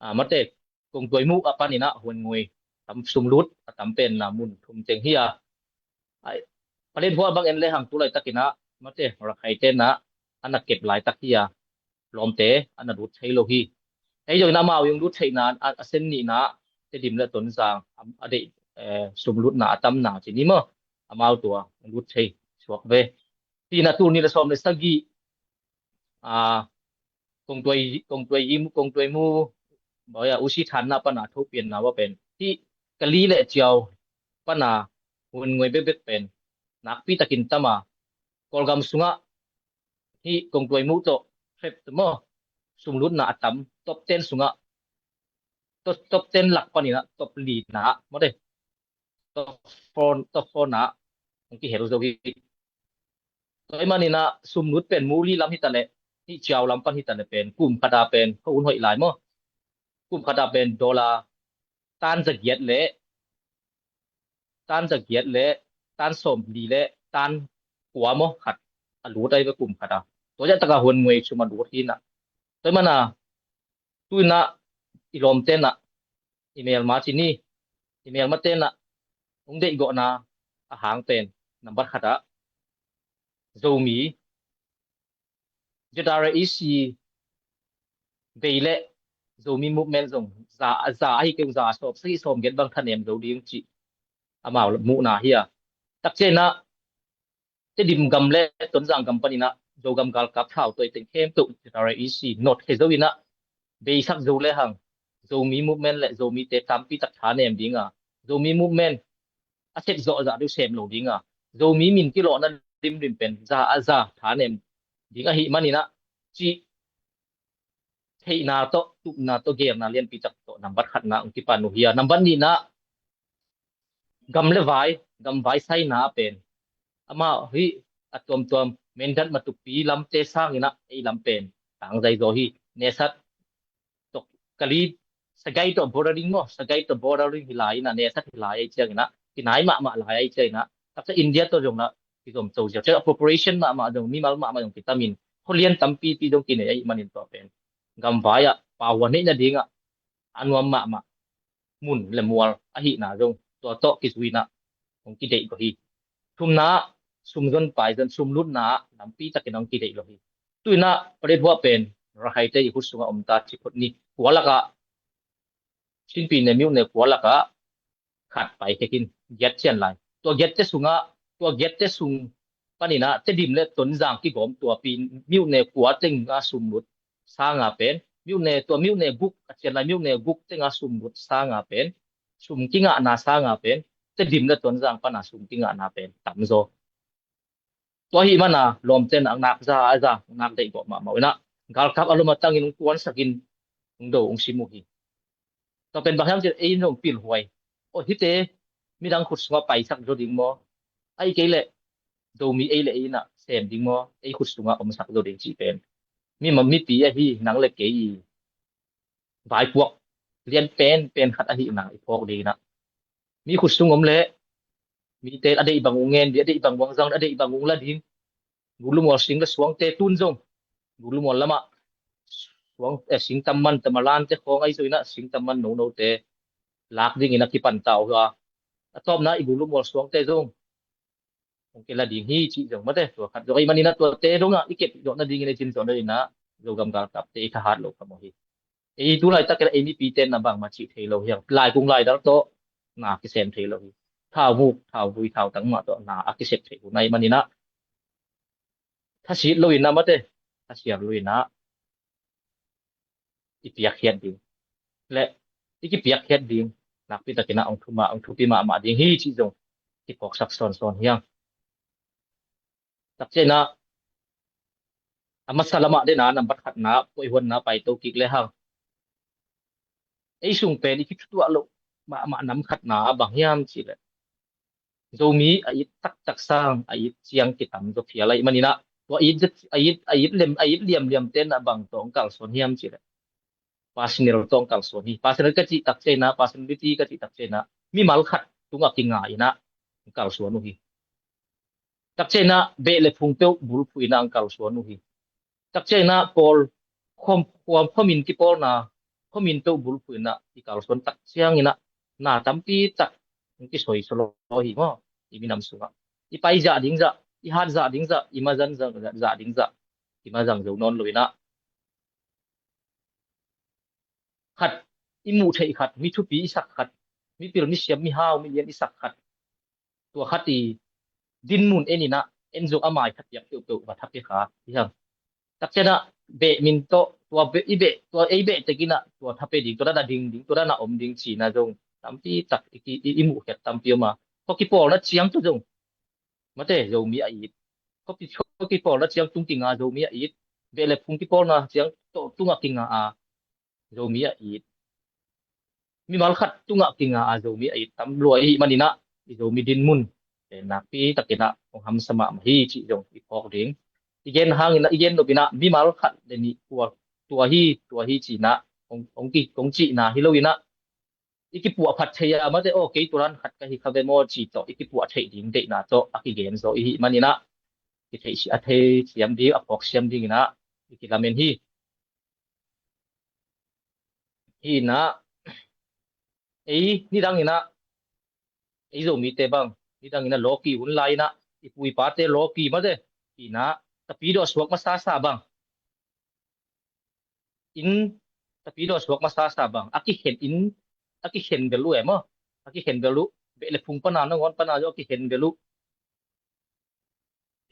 a mate Kongtuai muh a panin ah Huan Ngui tam sumlut a tam pen na mun thum teng hi a. Ai, Paletwa bang en le hang tu laitakin ah mate Rakhaite na a na kep laitak hi a, lawmte a na lut thei lo hi. Hei zongin amau i hong lut theihna a, a sen nihna Tedim le Tonzang a, a deih, eh, sumlutna a tamna ci ni maw, amau tua hong lut thei suak ve. Tina tul nih le sawm le sagih a, Kongtuai, Kongtuai yi mu, Kongtuai mu, bawia usi thanna pana thopianna wa pen hi, Kali le Ciau pana Huan Ngui bekbek pen nakpi takin tama, Kawlgam sungah hi Kongtuai mu tawh hrep maw, sumlutna a tam, top ten sungah, top, top ten lak panin ah top li na mawte, top four, top four na hong kihel zo hi. Tua hi manin ah sumlut pen muli lam hi ta leh, hi Ciau lam pan hi ta leh pen kum khata pen kha un hoih lai maw, kum khata pen dollar tan zagiat le tan zagiat le tan sawm li le tan kua maw khat a lut ai ve kum khata. Tua ziah taka Huan Ngui sum a lut hi na. Tua hi mana tuina i lawmte na, i melma ci ni, i melmate na hong deihgawhna a hang pen nambat khata Zomi ZRA EC bei le Zomi movement zong za, za ahi kei za sawm sagih sawm giat bang thanem zo ding ci amau muhna hi a. Tak ciangin ah Tedim gam le Tonzang gam panin ah Zogam galkap thau tuai teng khempeuh ZRA EC not khe zo in ah beisak zo le hang Zomi movement le Zomite tampi tak thanem ding a, Zomi movement a set zawh zah deuh sem lo ding a, Zomi min kilawhna limlim pen za a za thanem ding ahi manin ah cih theihna tawh, tupna tawh, geelna lianpi tak tawh nambat khatna hong kipan uh hi a. Nambat nihna gam le vai, gam vai saina pen amah hi a tuamtuam Mindat Matupi lamte sangin ah ei lam pen tangzai zaw hi. Nesat tawh Kali, Sagaing tawh bordering maw, Sagaing tawh bordering hi lai in ah, Nesat hi lai ai ciangin ah, kinai mahmah lai ai ciangin ah, taksa India tawh zong lah kizom co ziau. Ciang population mahmah zong, mimal mahmah zong kitamin, khualian tampipi zong kinei ahi manin tua pen gamvai ah pauhuan neih nadingah a nuam mahmah mun le mual ahihna zong tua tawh kizui in ah hong kideih lo hi. Thumna, sumzon paizon, sumlutna lampi takin hong kideih lo hi. Tuinah Paletwa pen Rakhaite i khut sungah om ta ci phot ni. Kua lakah, Chinpi ne myone kua lakah khat pai thekin giat cian lai. Tua giatte sungah, tua giatte sung paninah Tedim le Tonzang kigawm tuapi myone kua tenga sumlut sanga pen, myone, tua myone guk a cian lai, myone guk tenga sumlut sanga pen, sum kingahna sanga pen Tedim le Tonzang pana sum kingahna pen tamzaw. Tua hi mana lawmten a nak za a za, nak deih gawh mahmah inah galkap a lom a tangin hong kuansakin hong do hong sim uh hi. Tua pen bang hiam cin ei in zong pilhuai. Aw hite midang khut sungah paisak zo ding maw? Ahi kei leh Zomi ei le ei inah sem ding maw? Ei khut sungah omsak zo ding cih pen mi ma mipi ahi nang le kei i vaipuak lian pen pen khat ahihna i phawk ding inah mi khut sung om leh mite a deih bang uh ngen ding, a deih bang uh zang, a deih bang uh la ding. Gulumawl sing le suangte tun zong gulumawl lamah suang, eh, sing tamman, tamalante khawng ahi zo inah sing tamman nonote lak dingin a kipan ta uh a. A tawpna i gulumawl suangte zong hong kila ding hi cih zong mate, tua khat zong ahi maninah tuate dongah i kep zawh nadingin, i cin zawh nadinah Zogam galkapte i thahat lo kha maw hi. Ei tu laitak ei mipite na bangmah cih thei lo hiang, laikung laidal tawh na kisem thei lo hi. Thau muk, thau vui, thau tang mah tawh na a kisep thei uh na ahi maninah thasit lo inah mate, thasiar lo inah i piakkhiat ding le i kipiakkhiat ding nakpi takinah hong thuma, hong thupi mahmah ding hi cih zong kiphawksak sawnsawn hiang. Takcianah a masa lamah dena nambat khatna poihuanna paito kik le hang ei sung pen i kithutuah loh mahmah nam khatna bang hiam cih leh Zomi a it taktak sang a it ciang kitam zaw phial ahih manin ah, tua it, a it, a it lem, a it liamliam ten ah bang tawh hong kalsuan hiam cih leh, personal tawh hong kalsuan hi. Personal ka cih tak ciangin ah, personality ka cih tak ciangin ah, mimal khat tungah kinga in ah hong kalsuan uh hi. Tak ciangin ah beh le phung peuh bulphuh in ah hong kalsuan uh hi. Tak ciangin ah pawl, khuam, khuam, khuamin kipawlna, khuamin peuh bulphuh in ah i kalsuan tak ciangin ah na tampi tak hong kisoisaw lo hi maw, i minam sungah. I pai zah ding zah, i hat zah ding zah, i mazang zah, zah ding zah, i mazang zo nawn lo in ah, khat i muh theih khat, mi thupi i sak khat, mi pil mi siam, mi hau mi lian i sak khat, tua khat i dinmun en in ah, en zong a mai khat piak peuhpeuh va tha pia kha i hang. Tak ciangin ah beh min tawh, tua beh, i beh, tua ei beh tek in ah tua tha pia ding, tua dan a ding ding, tua dan a om ding cihna zong tampi tak i, i, i muh khiat tampi om a. Khua kipawlna ciang tawh zong, mate, Zomi a it. Khua ki, khua kipawlna ciang tung kinga Zomi a it. Beh le phung kipawlna ciang tawh tungah kinga a Zomi a it. Mimal khat tungah kinga a Zomi a it tam lua i hih manin ah, i Zomi dinmun, eh, nakpi takin ah hong hamsa mahmah hi cih zong i phawk ding. I gen hangin ah, i gen nop in ah, mimal khat le nih tua, tua hi, tua hi cih in ah hong, hong ki, hong cihna hi lo in ah, i kipuah phat thei a, mate, aw, kei tua dan khat ka hi kha ve maw cih tawh i kipuah theih ding deihna tawh a kigen zaw i hih manin ah, kitheih si, a thei siam ding, a phawk siam ding in ah i kilamen hi. Hi in ah, ei nidang in ah, ei Zomite bang, nidang in ah lawki hun lai in ah, i pu i pate lawki, mate, hi in ah, Tapidaw suak masasa bang, in, Tapidaw suak masasa bang a kikhen in, a kikhen bel uh e maw, a kikhen bel uh, beh le phung pana, nangawn pana zong a kikhen bel uh.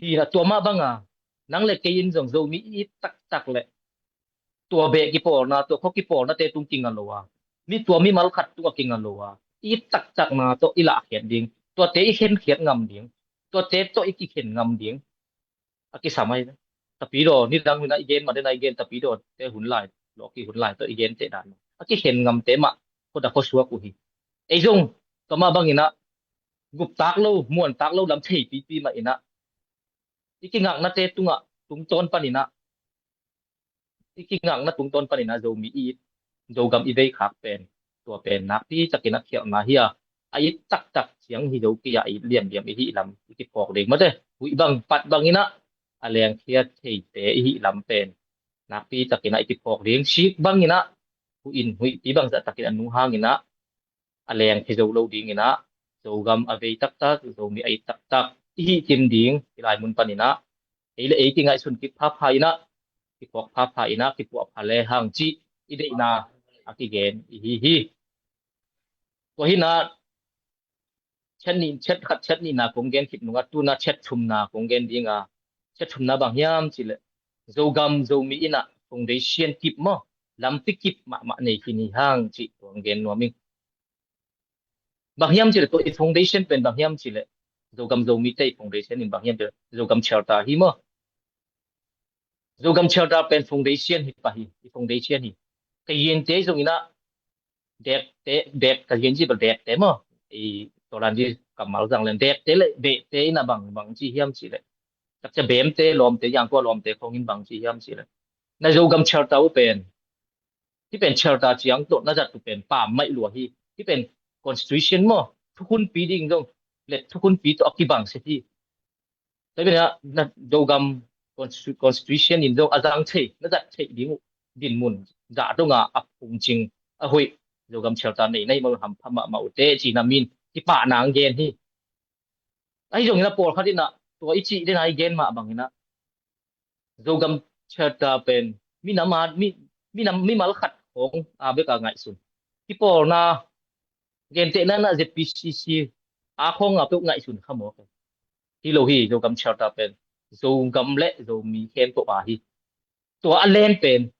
Hi in ah, tua mah bang a, nang le kei in zong Zomi i it taktak leh tua beh kipawlna, tua khua kipawlnate tung kinga lo a, mi, tua mimal khat tungah kinga lo a, i it taktakna tawh i lahkhiat ding, tuate i khenkhiat ngam ding, tuate tawh i kikhen ngam ding a kisam ahi. Tapidaw, nidang in ah i gen mah den a i gen, Tapidawte hun lai, lawki hun lai tawh i gen teh dan a kikhen ngamte mah khuada khuasuak uh hi. Ei zong tua mah bang in ah guptak lo, muantak lo lam theipipi mah in ah, i kingaknate tungah, tungtawn pan in ah, i kingakna tungtawn pan in ah Zomi i it, Zogam i vei khak pen, tua pen nakpi takin a khialhna hi a, a it taktak ciang hi zo kei a, a it liamliam i hih lam i kiphawk ding, mate, huih bang, pat bang in ah a lengkhia theite i hih lam pen nakpi takin ah i kiphawk ding. Sik bang in ah huih in, huihpi bang zah takin a nung hang in ah a lengkhia zo lo ding in ah, Zogam a vei taktak, Zomi a it taktak i hih kim ding, i lai mun pan in ah ei le ei kingaihsun kip phapha in ah, kiphawk phapha in ah, kipuah pha le hang cih i deihna a kigen i hi hi. Tua hi in ah, chet nih, chet khat, chet nihna kong gen khit nung ah, tu in ah chet thumna kong gen ding a, chet thumna bang hiam cih leh, Zogam Zomi in ah foundation kip maw, lampi kip mahmah nei khin hi hang cih tua kong gen nuam ing. Bang hiam cih leh, tua i foundation pen bang hiam cih leh, Zogam Zomite i foundation in bang hiam cih leh, Zogam Charter hi maw. Zogam Charter pen foundation hi pah hi, i foundation hi. Ka yente zong in ah, dekte, dek, ka yen ci bel dekte maw, i tolan ci kammal zang len, dekte le behte in ah bang, bang ci hiam cih leh, takcia bemte, lawmte, yangkua lawmte khawng in bang ci hiam cih leh, na Zogam Charter uh pen, hih pen Charter ciang tawh na zat uh pen pammaih lua hi. Hih pen constitution maw, thukhunpi ding zong le thukhunpi tawh a kibang set hi. Tua hi a, na Zogam constitu-, constitution in zong a zang thei, na zat theih ding uh dinmun zah donga a phungcing a hoih Zogam Charter nei na hih mah uh hampha mahmah uh teh cihna min kipahna ang gen hi. Ahi zongin a pawlkhat in ah tua i cih den a i gen mah bangin ah Zogam Charter pen minam a, mi, minam, mimal khat khawng a bek a ngaihsun. Kipawlna gentehna in ah Z P C C a khawng a peuh ngaihsun kha mawk hi lo hi. Zogam Charter pen Zogam le Zomi khempeuh a hi. Tua a len pen,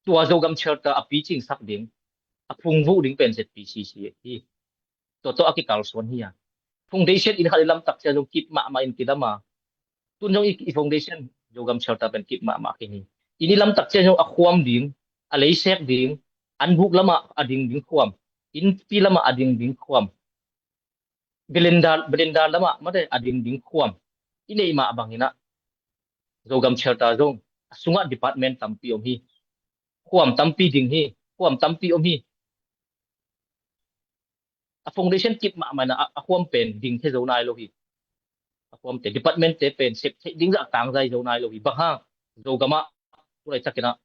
tua Zogam Charter a picingsak ding, a phungvuh ding pen Z P C C hi. Tua tawh a kikalsuan hi a. Foundation in khat i lamtak cia zong kip mahmah in kilam a. Tun zong i, i foundation Zogam Charter pen kip mahmah khin hi. In i lamtak cia zong a khuam ding, a leisek ding, an buk lamah a ding ding khuam, innpi lamah a ding ding khuam, Belinda, Belinda lamah mate a dingding khuam i neih mah banginah Zogam Charter zong a sungah department tampi om hi. Khuam tampi ding hi. Khuam tampi om hi. A foundation kip mahmah inah a khuam pen ding thei zo nai lo hi. A khuamte departmentte pen sep theih ding zah tangzai zo nai lo hi. Bang hang? Zogamah tulai takinah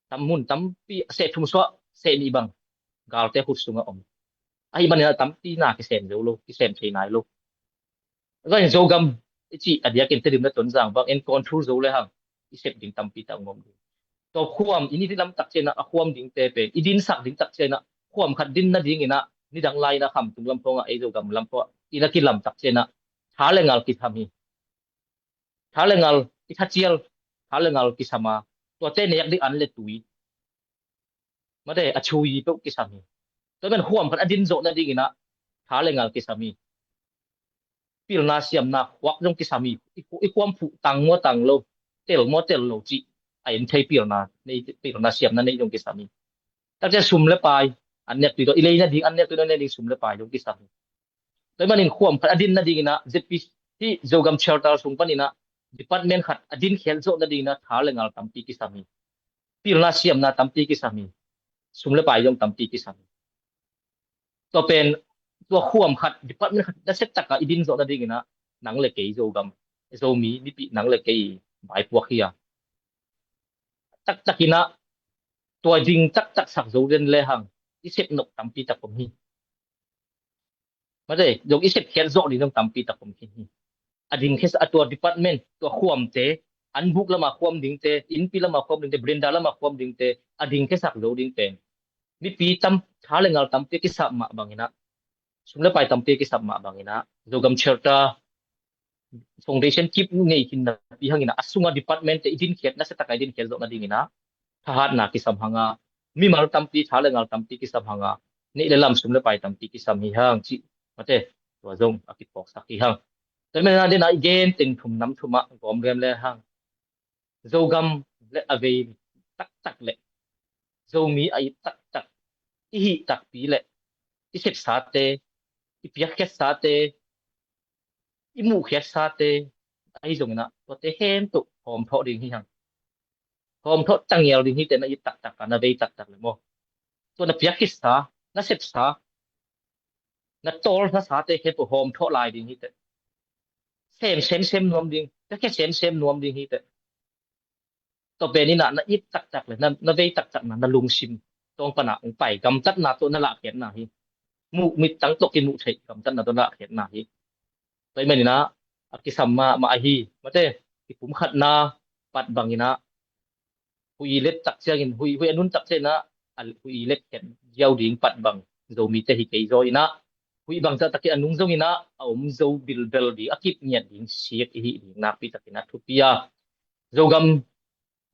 tam mun tampi a seh thum suah seh nih bang galte khut sungah om. Ahi maninah tampi na kisem zo lo, kisem thei nai lo. Zong Zogam i cih a diakin Tedim le Tonzang bang en control zo le hang i sep ding tampi tak ngom ding. Tua khuam i ni lamtak cianah a khuam dingte pen i dinsak ding tak cianah khuam khat din nadinginah nidang lai-inah Khamtung lamphongah ei Zogam lamphongah i na kilamtak cianah tha le ngal kisam hi. Tha le ngal i thacial tha le ngal kisama tuate nek ding an le tui mate a chui peuh kisam hi. Tua man khuam khat a din zawh nadinginah tha le ngal kisam hi. Pilna siamna khuak zong kisam hi. I khuam phuh tang maw tang lo, tel maw tel lo cih a en thei pilna nei, pilna siamna nei zong kisam hi. Takcia sum le pai an nek tui tawh i lei nading an nek tui tawh ne ding sum le pai zong kisam hi. Tua manin khuam khat a din nadinginah Z P hih Zogam Charter sung paninah department khat a din khiat zawh nadinginah tha le ngal tampi kisam hi. Pilna siamna tampi kisam hi. Sum le pai zong tampi kisam hi. Tua pen tua khuam khat department khat na set takah i din zawh nadinginah nang le kei Zogam Zomi mipih nang le kei vaipuak hi a taktakinah tua ding taktak sak zo den le hang i sep nop tampi tak om hi. Mate zong i sep khiat zawh ding zong tampi tak om khin hi. A ding khesa a tua department tua khuamte an buk lama khuam dingte, innpi lama khuam dingte, brenda lama khuam dingte a ding khiasak zo ding pen mipi tam tha le ngal tampi kisap mah banginah sum le pai tampi kisap mah banginah Zogam Charter foundation kip nei khin napi hanginah a sunga departmentte i din khiat na setaka i din khiat zawh nadinginah thahatna kisam hanga mimal tampi tha le ngal tampi kisam hanga neih le lam sum le pai tampi kisam hi hang cih mate tua zong a kiphawksak hi hang. Tua mena dena i gen teng thum nam thumah gawm riam le hang Zogam le a vei taktak le Zomi a it taktak i hih takpi le i sepsate i piakkhiatsate i muhkhiatsate ahi zonginah tuate hemtoh hawmthawh ding hi hang. Hawmthawh tangial ding hi teh na it taktak a na vei taktak le maw tua na piakkhitsa na sepsa na tawl na sate hemtoh hawmthawh lai ding hi teh. Sem semsem nuam ding, ka khia semsem nuam ding hi teh. Tua peninah na it taktak le na vei taktakna na lungsim tawng panah hong pai gamtatna tawh na lahkhiatna hi. Muh mittang tawh kimuh theih gamtatna tawh na lahkhiatna hi. Tua hi maninah a kisam mahmah ahi mate i pumkhatna pat banginah huih i let tak ciangin huih huih a nun tak cianginah a huih i let khiat ziau ding pat bang Zomite hi kei zaw inah huih bangzah takin a nung zonginah a om zo bilbel ding a kip ngiat ding sik i hih ding nakpi takinah thupi a Zogam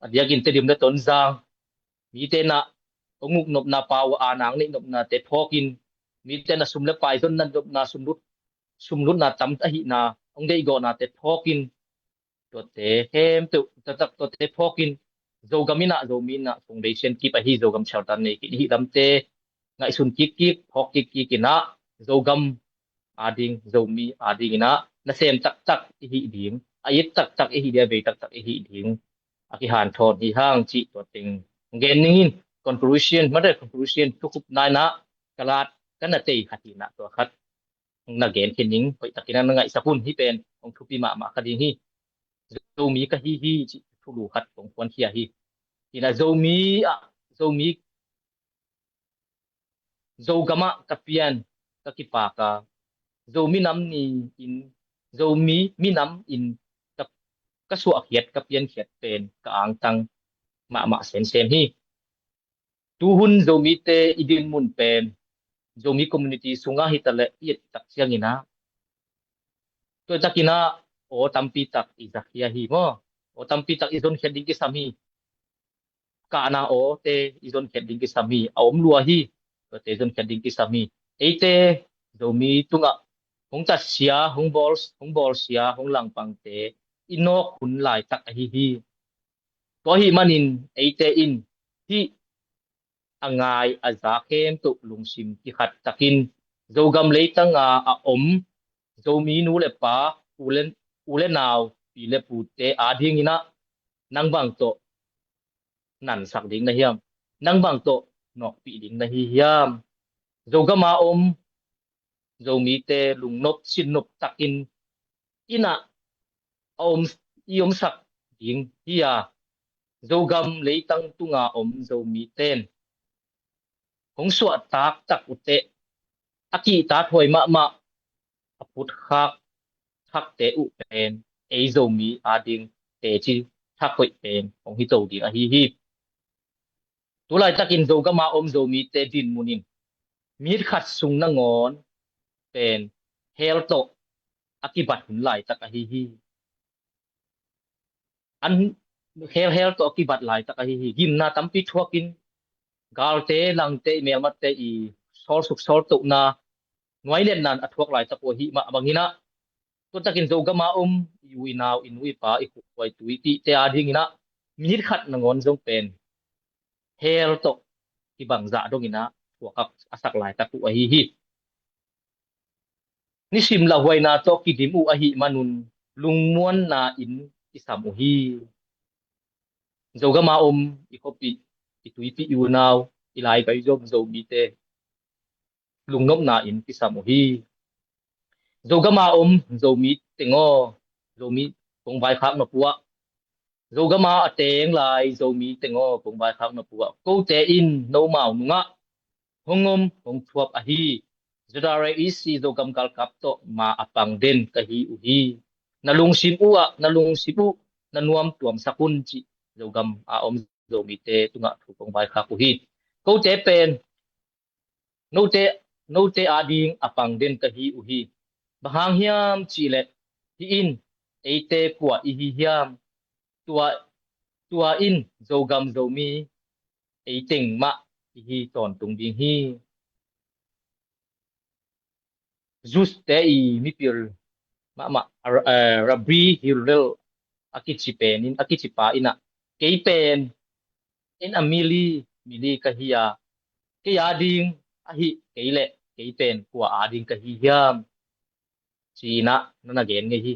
a diakin Tedim le Tonzang mite na hong uk nopna pau a nang neih nopnate phawkin mite na sum le pai zonna nopna sumlut sumlutna tam ahihna hong deihgawhnate phawkin tuate hemteuh taktak tuate phawkin Zogam inah Zomi inah foundation kip ahi Zogam shelter nei kik i hih lamte ngaihsun kikkik phawk kikkik inah Zogam ading Zomi ading inah nasem taktak i hih ding a it taktak i hih ding a vei taktak i hih ding a kihanthawn hi hang cih tua teng gen ningin conclusion mate conclusion thukhupna inah ka lat ka na tei khat hinah tua khat na gen khin ning hoih takin na ngaihsak un hi pen hong thupi mahmah ka ding hi. Zomi ka hi hi cih thulu khat kong puankhia hi. Hinah Zomi ah Zomi Zogamah ka pian ka kipaka Zomi nam ni in Zomi minam in ka, ka suahkhiat ka piankhiat pen ka angtang mahmah semsem hi. Tuhun Zomite i dinmun pen Zomi community sungah hitaleh i et tak cianginah tua takinah aw tampi tak i zakhia hi maw? Aw tampi tak i zonkhiat ding kisam hi. Kahna awte i zonkhiat ding kisam hi. A om lua hi. Tuate i zonkhiat ding kisam hi. Eite Zomi tungah hong tatsia hong bawl hong bawlsia hong langpangte i nawk hun laitak ahi hi. Tua ahih manin eite in hih a ngai a za khempeuh lungsim kikhat takin Zogam leitanga a om Zomi nu le pa, u le, u le nau, pi le pute adingin ah nang bang tawh nansak ding na hiam? Nang bang tawh nawkpih ding na hi hiam? Zogama om Zomite lungnop sinnop takin inn ah a om, i omsak ding hi a, Zogam leitang tunga om Zomite in hong suahtak tak uh teh, a kihtak huai mahmah a phutkhak thakte uh pen ei Zomi ading teci thak hoih pen hong hi to ding ahi hi. Tu laitakin Zogama om Zomite dinmun in minit khat sung nangawn pen hell tawh a kibat hun laitak ahi hi. An hell, hell tawh a kibat laitak ahi hi. Gimna tampi thuakin galte, langte, i melmate i sawlsuk sawltohna nuainetna a thuak laitak uh ahi mah bangin ah, tua takin Zogama om i u i nau, i nu i pa, i khuai tu i pite adingin ah minit khat nangawn zong pen hell tawh kibangzah dongin ah thuak a sak laitak uh ahi hi. Nisim lauhuaina tawh kidim uh ahih manun lungmuanna in kisam uh hi. Zogama om i khuapih, i tuipih, i unau, i laivai zom Zomite lungnopna in kisam uh hi. Zogama om Zomi teng aw, Zomi kong vaikhak nop uh ah, Zogama a teng lai Zomi teng aw, kong vaikhak nop uh ah, kote in nomau nungah hong om hong thuap ahi Z R A E C Zogam galkap tawh ma a pang den ka hi uh hi. Na lungsim uh ah, na lungsim uh na nuam tuamsak un, cih Zogam a om Zomite tungah thu kong vaikhak uh hi. Kote pen note, note ading a pang den ka hi uh hi. Bang hang hiam cihleh, hih in eite kua i hi hiam? Tua, tua in Zogam Zomi ei teng mah i hi tawntung ding hi. Jews te i mipil mahmah, eh, Rabbi Hillel a kici pen in, a kici pa in ah, kei pen en a mili, mili ka hi a, kei ading ahi kei leh kei pen kua ading ka hi hiam, ci-in ah na na gen ngei hi.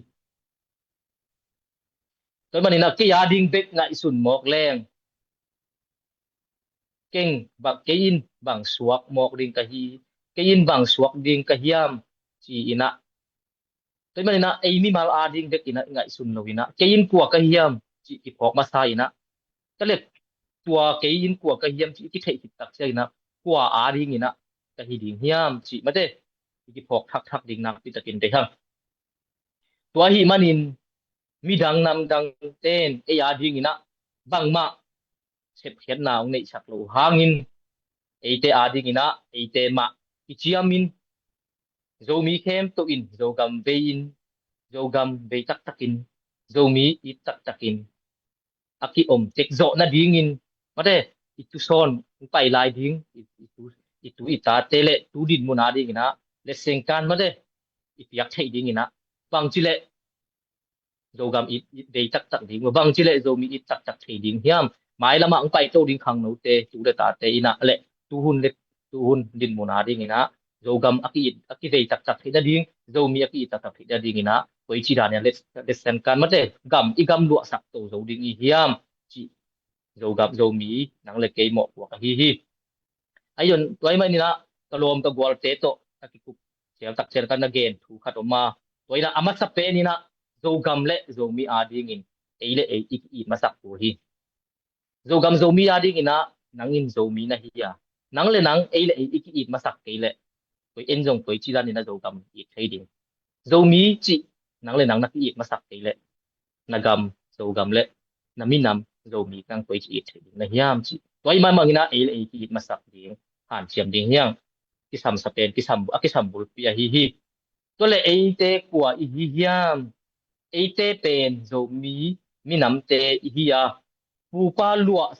Tua ahih manin ah kei ading bek ngaihsun mawk leng, keng bang, kei in bang suak mawk ding ka hi, kei in bang suak ding ka hiam, ci-in ah. Tua ahih manin ah ei mimal ading bek in ah i ngaihsun lo in ah, kei in kua ka hiam cih kiphawk masa in ah, tua leh tua kei in kua ka hiam cih i kitheih khit tak ciangin ah, kua adingin ah ka hi ding hiam cih mate i kiphawk thakthak ding nakpi takin deih hang. Tua ahih manin midang namdangte in ei adingin ah bangmah sepkhiatna hong neihsak loh hangin, eite adingin ah eite mah kiciamin, Zomi khempeuh in Zogam vei in, Zogam vei taktakin, Zomi it taktakin a kiom tek zawh nadingin, mate, i tusawn hong pai lai ding, i, i tu, i tu i tate le tu dinmun adingin ah letsengkan, mate, i piak theih dingin ah, bangci leh Zogam it, it vei taktak ding, bangci leh Zomi it taktak thei ding hiam? Mailamah hong paito ding khangnote, tu le tate in ah le tuhun le tuhun dinmun adingin ah Zogam a ki-it, a kivei taktak theih nading, Zomi a ki-it taktak theih nadingin ah koici danin ah let, letsengkan, mate, gam i gam luahsak to zo ding i hiam, cih Zogam, Zomi nang le kei mawhpuak ahi hi. Ahi zong tua ahih manin ah ka lawm ka gualte tawh ka kikup ciang tak ciang ka na gen thu khat om a, tua in ah a masa pen in ah Zogam le Zomi adingin ei le ei i ki-it masak thu hi. Zogam Zomi adingin ah nang in Zomi na hi a, nang le nang ei le ei i ki-it masak kei leh, koi en zong koici danin ah Zogam it thei ding? Zomi cih nang le nang na ki-it masak kei leh, na gam Zogam le na minam Zomi nang koici it thei ding na hiam cih. Tua ahih manin ah ei le ei ki-it masak ding hanciam ding hi hang. Kisam sa pen, kisam, a kisam bulpi ahi hi. Tua leh eite kua i hi hiam? Eite pen Zomi minamte i hi a, pupa luah,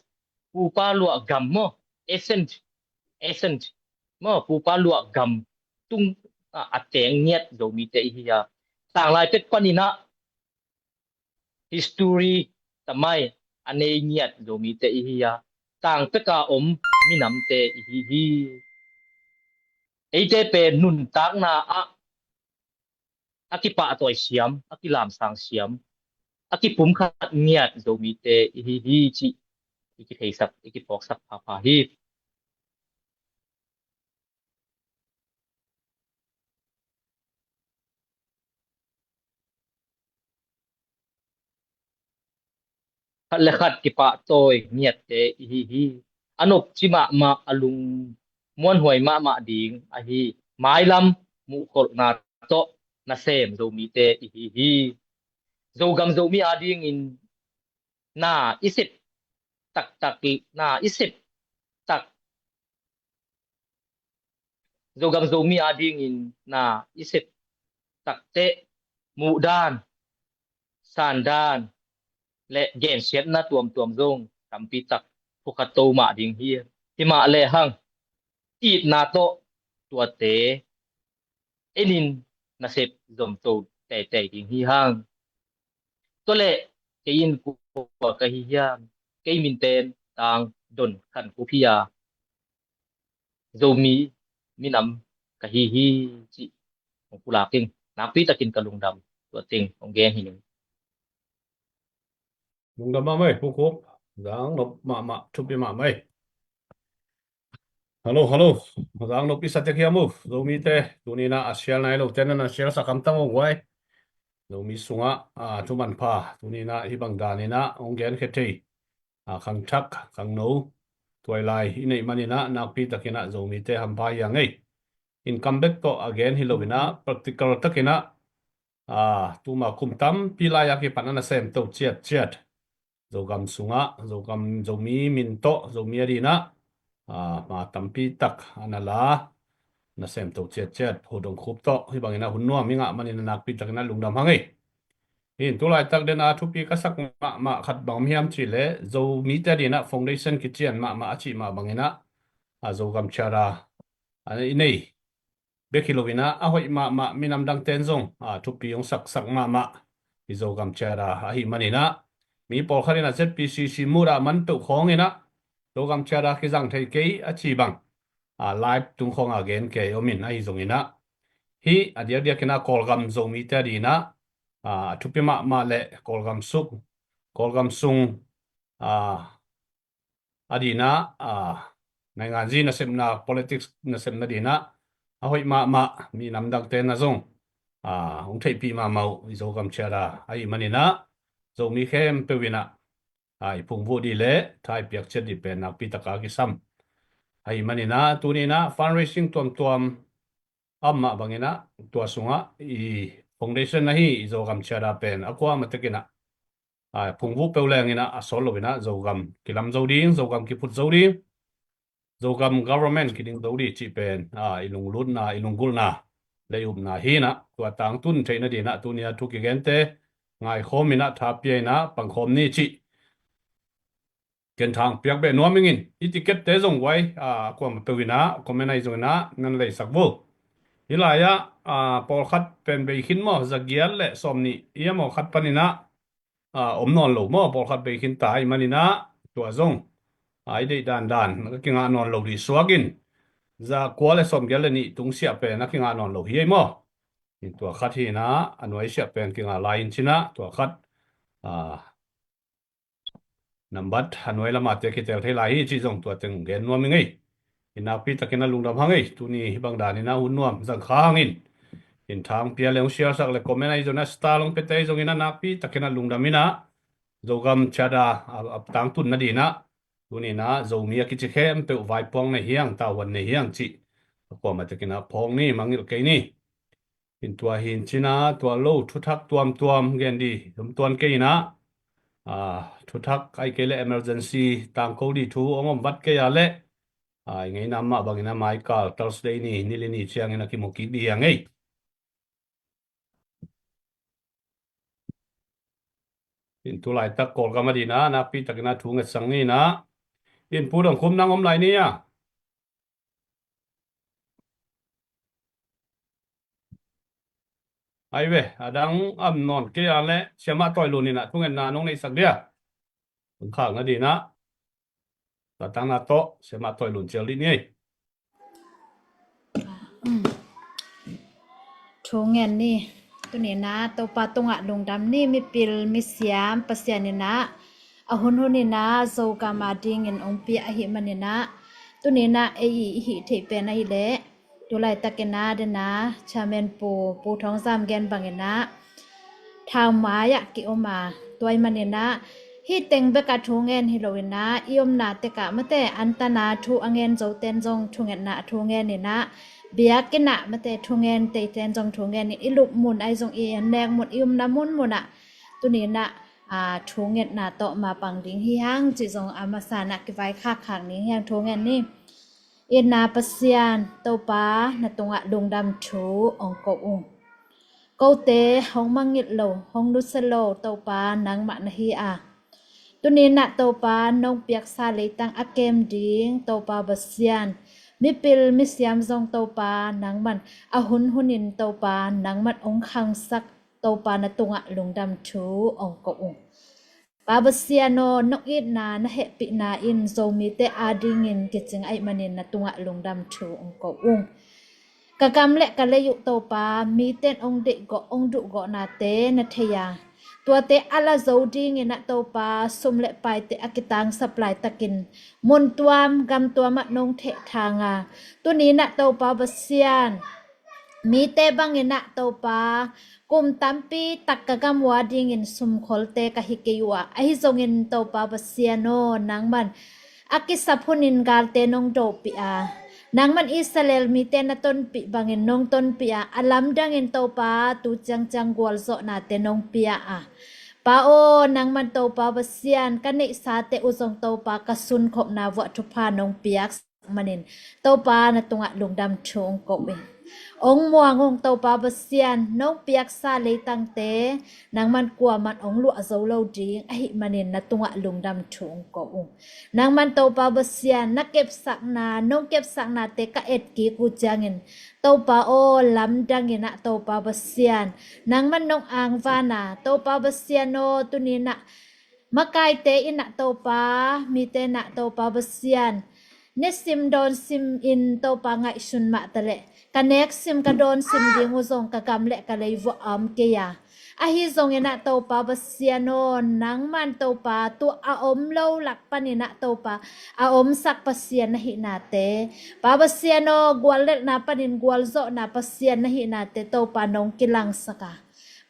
pupa luah gam maw, ancient, ancient maw, pupa luah gam tung, a, a teng ngiat Zomite i hi a, tanglai pek panin ah history tamai a nei ngiat Zomite i hi a, tang peka om minamte i hi hi. Eite pen nuntakna ah a kipahtawi siam, a kilamsang siam, a kipumkhat ngiat Zomite i hi hi cih i kitheisak, i kiphawksak phapha hi. Khat le khat kipahtawi ngiatte i hi hi. A nopci mahmah, a lungmuanhuai mahmah ding ahi mailam muhkholhna tawh nasem Zomite i hi hi. Zogam Zomi adingin na i sep taktak, na i sep tak Zogam Zomi adingin na i sep takteh muhdan, sandan le gensiatna tuamtuam zong tampi tak phukhat to mah ding hi. Himah lehang itna tawh tuate enin nasep zomto teitei ding hi hang. Tua leh kei in kua ka hi hiam? Kei minten Tang Don Khan Khup hi a, Zomi minam ka hi hi cih hong pulak ing. Nakpi takin ka lungdam, tua teng hong gen hi ning. Lungdam mahmah ei, Pu Khup. Zang nop mahmah, thupi mahmah ei. Hello, hello. Zang nop i sa tek hiam uh? Zomite, tuni-in ah a sial nai lote na na sial sak hamtang uh guai. Zomi sungah, a, thu manpha, tuni-in ah hih bang danin ah hong genkhia thei, a, khangthak, khangno, tuailai i neih manin ah nakpi takin ah Zomite hampha hi hang ei. In kam bek tawh a gen hi loin ah practical takin ah, a, tuma kum tampi lai a kipan a nasemto ciatciat Zogam sungah, Zogam, Zomi min tawh, Zomi adin ah, a, ma tampi tak a na la, nasemto ciatciat Pu Don Khup tawh hih bangin ah hun nuam i ngah manin ah nakpi takin ah lungdam hang ei. Hi in tu laitak den a thupi ka sak mahmah khat bang om hiam cih leh, Zomite adin ah foundation kician mahmah a cih mah bangin ah, a, Zogam Charter a, i nei bek hi loin ah, a hoih mahmah minam dangte'n zong, a, thupi hong saksak mahmah hi Zogam Charter ahih manin ah, mi pawlkhat in ah Z P C C mut ah man peuh khawng in ah Zogam Charter kizang thei kei a ci bang, a, live tung khawng a gen kei om in, ahi zongin ah hih a diakdiakin ah Kawlgam Zomite adin ah, a, thupi mahmah le Kawlgam suk, Kawlgam sung, a, adin ah, a, nainganzi nasepna, politics nasepna din ah a hoih mahmah, minam dangte'n ah zong, a, hong theihpih mahmah uh hi Zogam Charter ahih manin ah, Zomi khempeuh in ah, a, i phungvuh dih le tha i piak ciat dih pen nakpi tak a kisam ahih manin ah, tuni-in ah fundraising tuamtuam a om mah bangin ah, tua sungah i foundation ahi i Zogam Charter pen a kuamah tek in ah, a, phungvuh peuh leng in ah a sawt loin ah Zogam kilam zo ding, Zogam kiphut zo ding, Zogam government kiding zo ding cih pen, a, i lunglutna, i lunggulhna le i upna hi in ah, tua tangtun theihna din ah tuni a thu kigente ngaikhawm in ah, tha pia in ah pangkhawm ni cih ken thang piak beh nuam ing in. I ticket-te zong guai, a, kuamah peuh in ah comment ahi zongin ah nan leisak vo. Hih lai-ah, a, pawlkhat pen bei khin maw, za giat le sawmnih i a mawkhat panin ah, a, om nawn lo maw, pawlkhat bei khin ta ahih manin ah, tua zong, a, i deih dandan a kingah nawn lo dih suak in, za kua le sawmgiat le nih tungsiah pen a kingah nawn lo hi ei maw. Tua khat hi in ah, a nuaisiah pen kingah lai in cin ah, tua khat, a, nambat a nuai lamah te kitel thei lai hi cih zong tua teng gen nuam ing ei. In nakpi takin ah lungdam hang ei. Tuni hih bang danin ah hun nuam zang kha hang in. In thang pia le hong share sak le comment ahi zongin ah, star hong piate ahi zongin ah nakpi takin ah lungdam in ah, Zogam Charter a, a tangtun nadin ah, tuni-in ah Zomi a kici khempeuh vaipuak nei hi hang, tavuan nei hi hang cih a kuamah takin ah phawk ni, mangngilh kei ni. In tua hi in cin ah, tua lo thuthak tuamtuam gen dih om tuan kei in ah, a, thuthak ahih kei leh emergency tangko dih thu hong om vat kei a leh, a, i ngeina mah bangin ah maikal Thursday ni, ni li ni ciangin ah kimu kik dih hi hang ei. In tu laitak Kawlgam adin ah nakpi takin ah thu ngetsang ni in ah, in Pu Don Khup nang om lai ni a. Ai ve, a dang a om nawn kei a leh Siamah Tawi Lun in ah thungetna nong neihsak dia. Hong khak nadin ah, tua tangna tawh Siamah Tawi Lun cial dih ni ei. Thu ngen ni. Tuni in ah Topa tungah lungdam ni. Mipil misiam Pasian in ah a hun hun in ah Zogam a dingin hong pia ahih manin ah, tuni in ah ei i hih theih pen ahih leh, tu laitakin ah den a Chairman Pu, Pu Thawng Zam gen bangin ah thau mai ah ki-om a, tua ahih manin ah hih teng bek a thu ngen hi lo in ah, i omna tek ah mate antana thu a ngen zoten zong thungetna a thu ngen in ah, biakinn ah mate thu ngen teiten zong thu ngen in, i lup mun ahi zong, i nek mun, i omna munmun ah tuni in ah, aa, thu ngetna tawh mapang ding hi hang cih zong a masa in ah kivaikhakkhak ning hi hang. Thu ngen ni. Itna Pasian Topa, na tungah lungdam thu hong ko ung. Kote hong mangngilh lo, hong nusia lo Topa nangmah na hi a, tuni in ah Topa nong piaksa leitang a kem ding Topa Pasian, mipil misiam zong Topa nangman a hun hunin Topa nangman hong khangsak Topa, na tungah lungdam thu hong ko ung. Pa Pasian aw, nong itna na hehpihna in Zomite adingin kicing ahih manin na tungah lungdam thu hong ko ung. Ka gam le ka lei uh Topa, mite in hong deihgawh, hong duhgawhnate na thei a, tuate a la zo dingin ah Topa, sum le paite a kitangsap laitakin mun tuam gam tuam ah nong thehthang a, tuni in ah Topa Pasian, mite bangin ah Topa, kum tampi tak ka gam uh a dingin sumkholte ka hi kei uh a, ahi zongin Topa Pasian aw, nangman a kisap hunin galte nong dopih a, nangman Israel mite na tonpih bangin nong tonpih a, a lamdangin Topa tu ciangciang gualzawhnate nong pia a, Pa aw, nangman Topa Pasian, ka neihsate uh zong Topa ka sunkhopna vuah thupha nong piak manin Topa, na tungah lungdam thu hong ko ung. Hong muang ung Topa Pasian, nong piaksa leitangte nangman kuaman hong luah zo lo ding ahih manin na tungah lungdam thu hong ko ung. Nangman Topa Pasian, na kepsakna, nong kepsaknate ka etkik uh ciangin Topa aw, lamdangin ah Topa Pasian, nangman nong angvan a, Topa Pasian aw, tuni in ah makaite in ah Topa, mite in ah Topa Pasian, ne sim dawn sim in Topa ngaihsun mah taleh, ka nek sim ka dawn sim ding uh zong ka gam le ka lei vuah a om kei a, ahi zongin ah Topa Pasian aw, nangman Topa tu a om lo lak panin ah Topa a omsak Pasian na hihnate, Pa Pasian aw, guallelhna panin gualzawhna Pasian na hihnate Topa nong kilangsak a,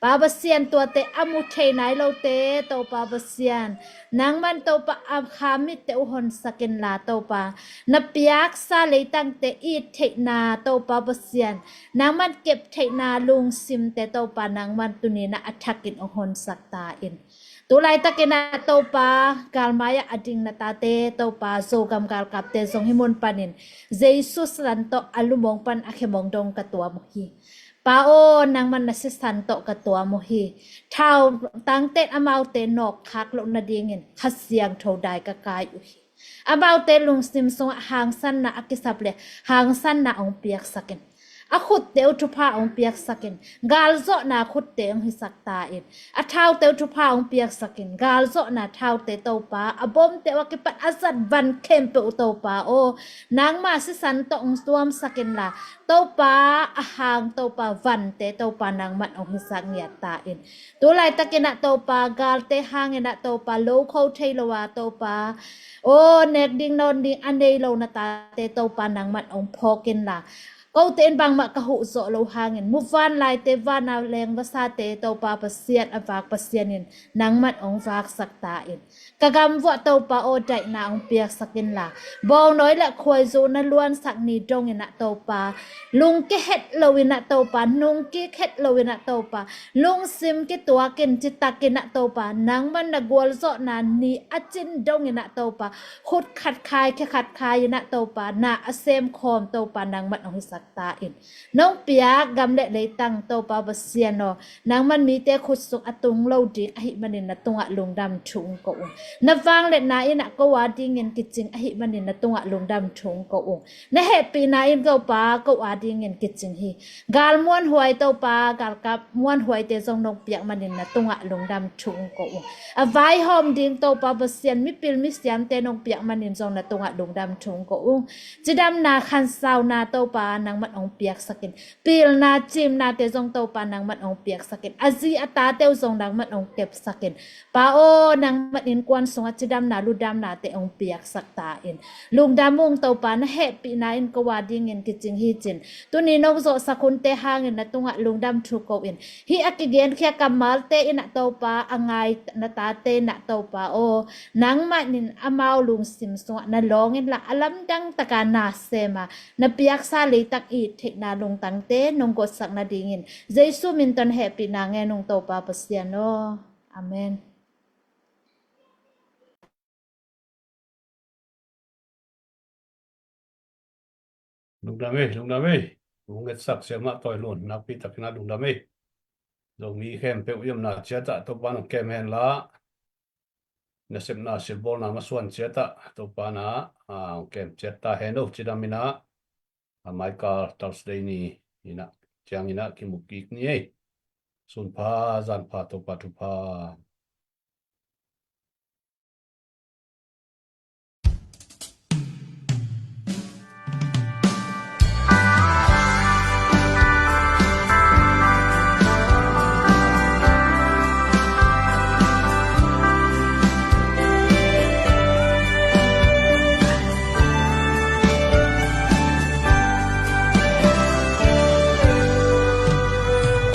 Pa Pasian, tuate a mu thei nai lote Topa Pasian, nangman Topa a kha mitte uh honsak inla Topa, na piaksa leitangte it theihna Topa Pasian, nangman kep theihna lungsimte Topa, nangman tuni in ah a thakin hong honsak ta in. Tu laitakin ah Topa, galmai ah a ding na tate Topa, Zogam galkapte zong hih mun panin Jesu sisan tawh a lum hong pan a khem hong dong ka tuam uh hi. Pa aw, nangman na sisan tawh ka tuam uh hi. Thau tangten amaute nawkkhak loh nadingin Kha Siangtho dai ka kai uh hi. Amaute lungsim sungah hangsanna a kisap le hangsanna hong piaksak in, a khutte uh thupha hong piaksak in, galzawhna khutte hong hisak ta in, a thaute uh thupha hong piaksak in, galzawhna thaute Topa, a bomte uh a kipat a zat van khempeuh uh Topa aw, nangma sisan tawh hong tuamsak inla Topa, a hang Topa vante Topa nangman hong hisak ngiat ta in. Tu laitakin ah Topa, galte hangin ah Topa, lo kho thei lo a Topa aw, nek ding nawn ding a nei lo na tate Topa nangman hong phawk inla, kote in bangmah ka huh zawh loh hangin muvanlaite, vana leng vasate Topa Pasian, a vak Pasian in nangman hong vaksak ta in. Ka gam vuah Topa aw, daihna hong piaksak inla, bawngnawi le khuaizu na luansak ni dongin ah Topa, lungke het loin ah Topa, nungkik het loin ah Topa, lungsim kituakin citakin ah Topa, nangman na gualzawhna ni a cin dongin ah Topa, khut khat khai, khe khat khai in ah Topa, na a semkhawm Topa nangman hong hisak ta in. Nong piak gam le leitang Topa Pasian aw, nangman mite khut sung a tung lo ding ahih manin na tungah lungdam thu hong ko ung. Na vangliatna in ah ko a dingin kicing ahih manin na tungah lungdam thu hong ko ung. Na hehpihna in Topa ko a dingin kicing hi. Gal muanhuai Topa, galkap muanhuaite zong nong piak manin na tungah lungdam thu hong ko ung. A vaihawm ding Topa Pasian, mipil misiamte nong piak manin zong na tungah lungdam thu hong ko ung. Cidamna, khansauna Topa, na nangman hong piaksak in. Pilna cimnate zong Topa nangman hong piaksak in. A zi a tate uh zong nangman hong kepsak in. Pa aw, nangman innkuan sungah cidamna ludamnate hong piaksak ta in. Lungdam ung Topa, na hehpihna in ko a dingin kicing hi cin. Tuni nong zawhsak hunte hangin na tungah lungdam thu ko in. Hih a kigenkhia kammalte in ah Topa, a ngai na tate in ah Topa aw, nangmah in amau lungsim sungah na lawng inla a lamdang taka na sem a, na piaksa leitak i theihna lungtangte nong gotsak nadingin Jesu min tawh hehpihna ngen ung Topa Pasian aw. Amen. Lungdam ei, lungdam ei. Lungngetsak siamah Tawi Lun nakpi takin ah lungdam ei. Zomi khempeuh i omna ciatah Topa in hong kem henla, nasepna silbawlna masuan ciatah Topa in ah, ah, hong kem ciat ta hen uh. Cidam in ah, ah, Michael Thursday ni in ah, ciangin ah kimu kik ni ei. Sun pha, zan pha, Topa thupha.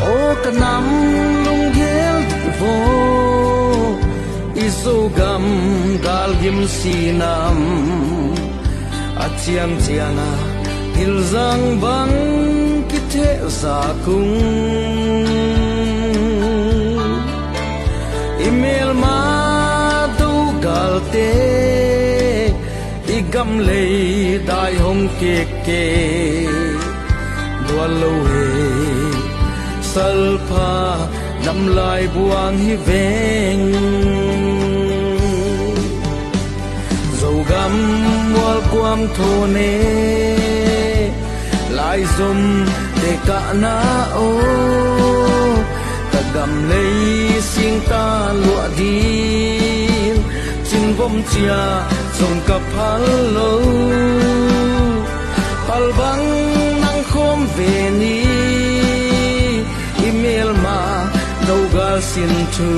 Aw ka nam lunggel dih vaw, i Zogam galgim sinam a ciangciang a hilzang bang kithehzak ung. I melma dogalte i gamlei dai hong kekke dual lo he, salpha damlai buang hi veng. Zogam mualkuam thone, laizom te kahna aw, ka gamlei singta luah din, cinvom cia zong ka phal lo. Palbang nang khawm ve ni, i melma dogal sin thu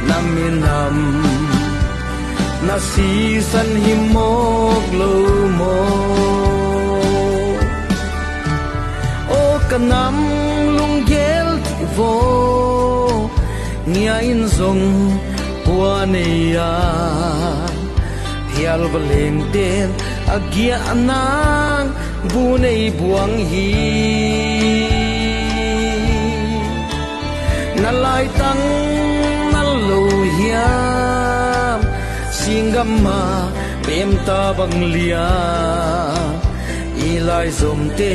na minam na sisan hi mawk lo maw? Aw ka nam lunggel dih vaw, ngia in zong kua nei a, hial va lengten a giah nang bu nei buang hi. Na laitang na lo hiam, singgam a pemta bang liam, i laizomte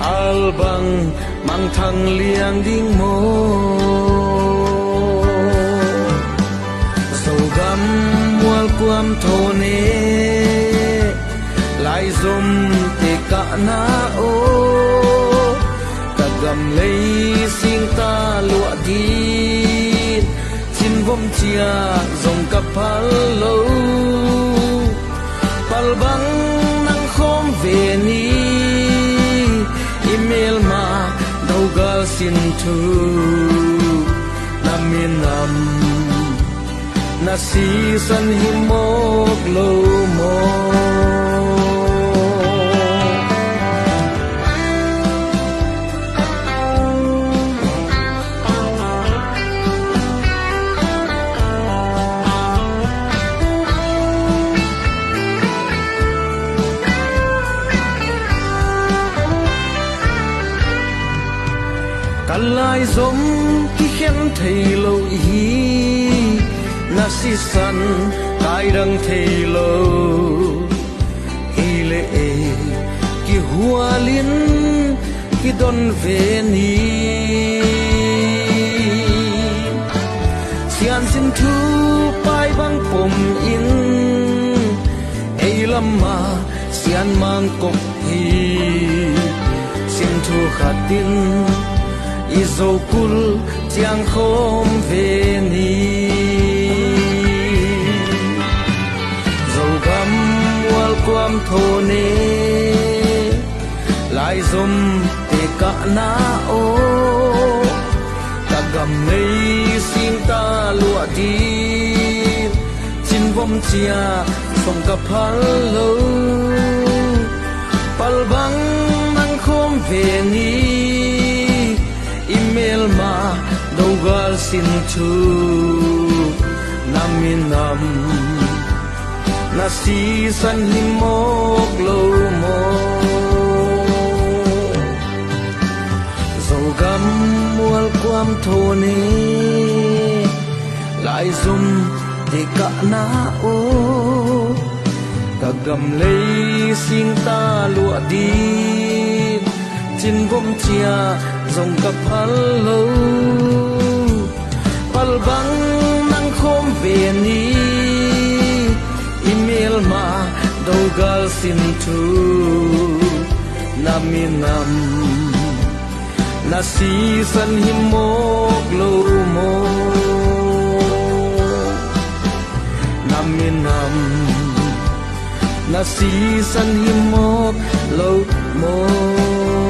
albang mangthang liang ding maw? Zogam mualkuam thone, laizomte kahna aw, ka gamlei singta luah din, cinvom cia zong ka phal lo. Palbang nang khawm ve ni, i melma dogal sin thu na minam na sisan hi mawk lo maw? Ka laizom kikhen thei lo hi, na sisan kaidang thei lo hi leh ei kihualin kidon ve ni. Siansin thu pai bang pom in ei lamah sian mangkop hi. Sin thu khat in i Zokul ciang khawm ve ni. Zogam mualkuam thone, Aizom te kahna aw, ka gam lei singta luah ding, cinvom cia zong ka phal lo. Palbang nang khawm ve ni, i melma dogal sin thu na minam na sisan hi mawk lo maw? Zogam mual kuam thaw ne, laizom te kahna aw, ka gam lei singta luah ding, cinvom cia zong ka phal lo. Palbang nang khawm ve ni, i melma dogal sin thu na minam na sisan hi mawk lo maw? Na minam na sisan hi mawk lo maw?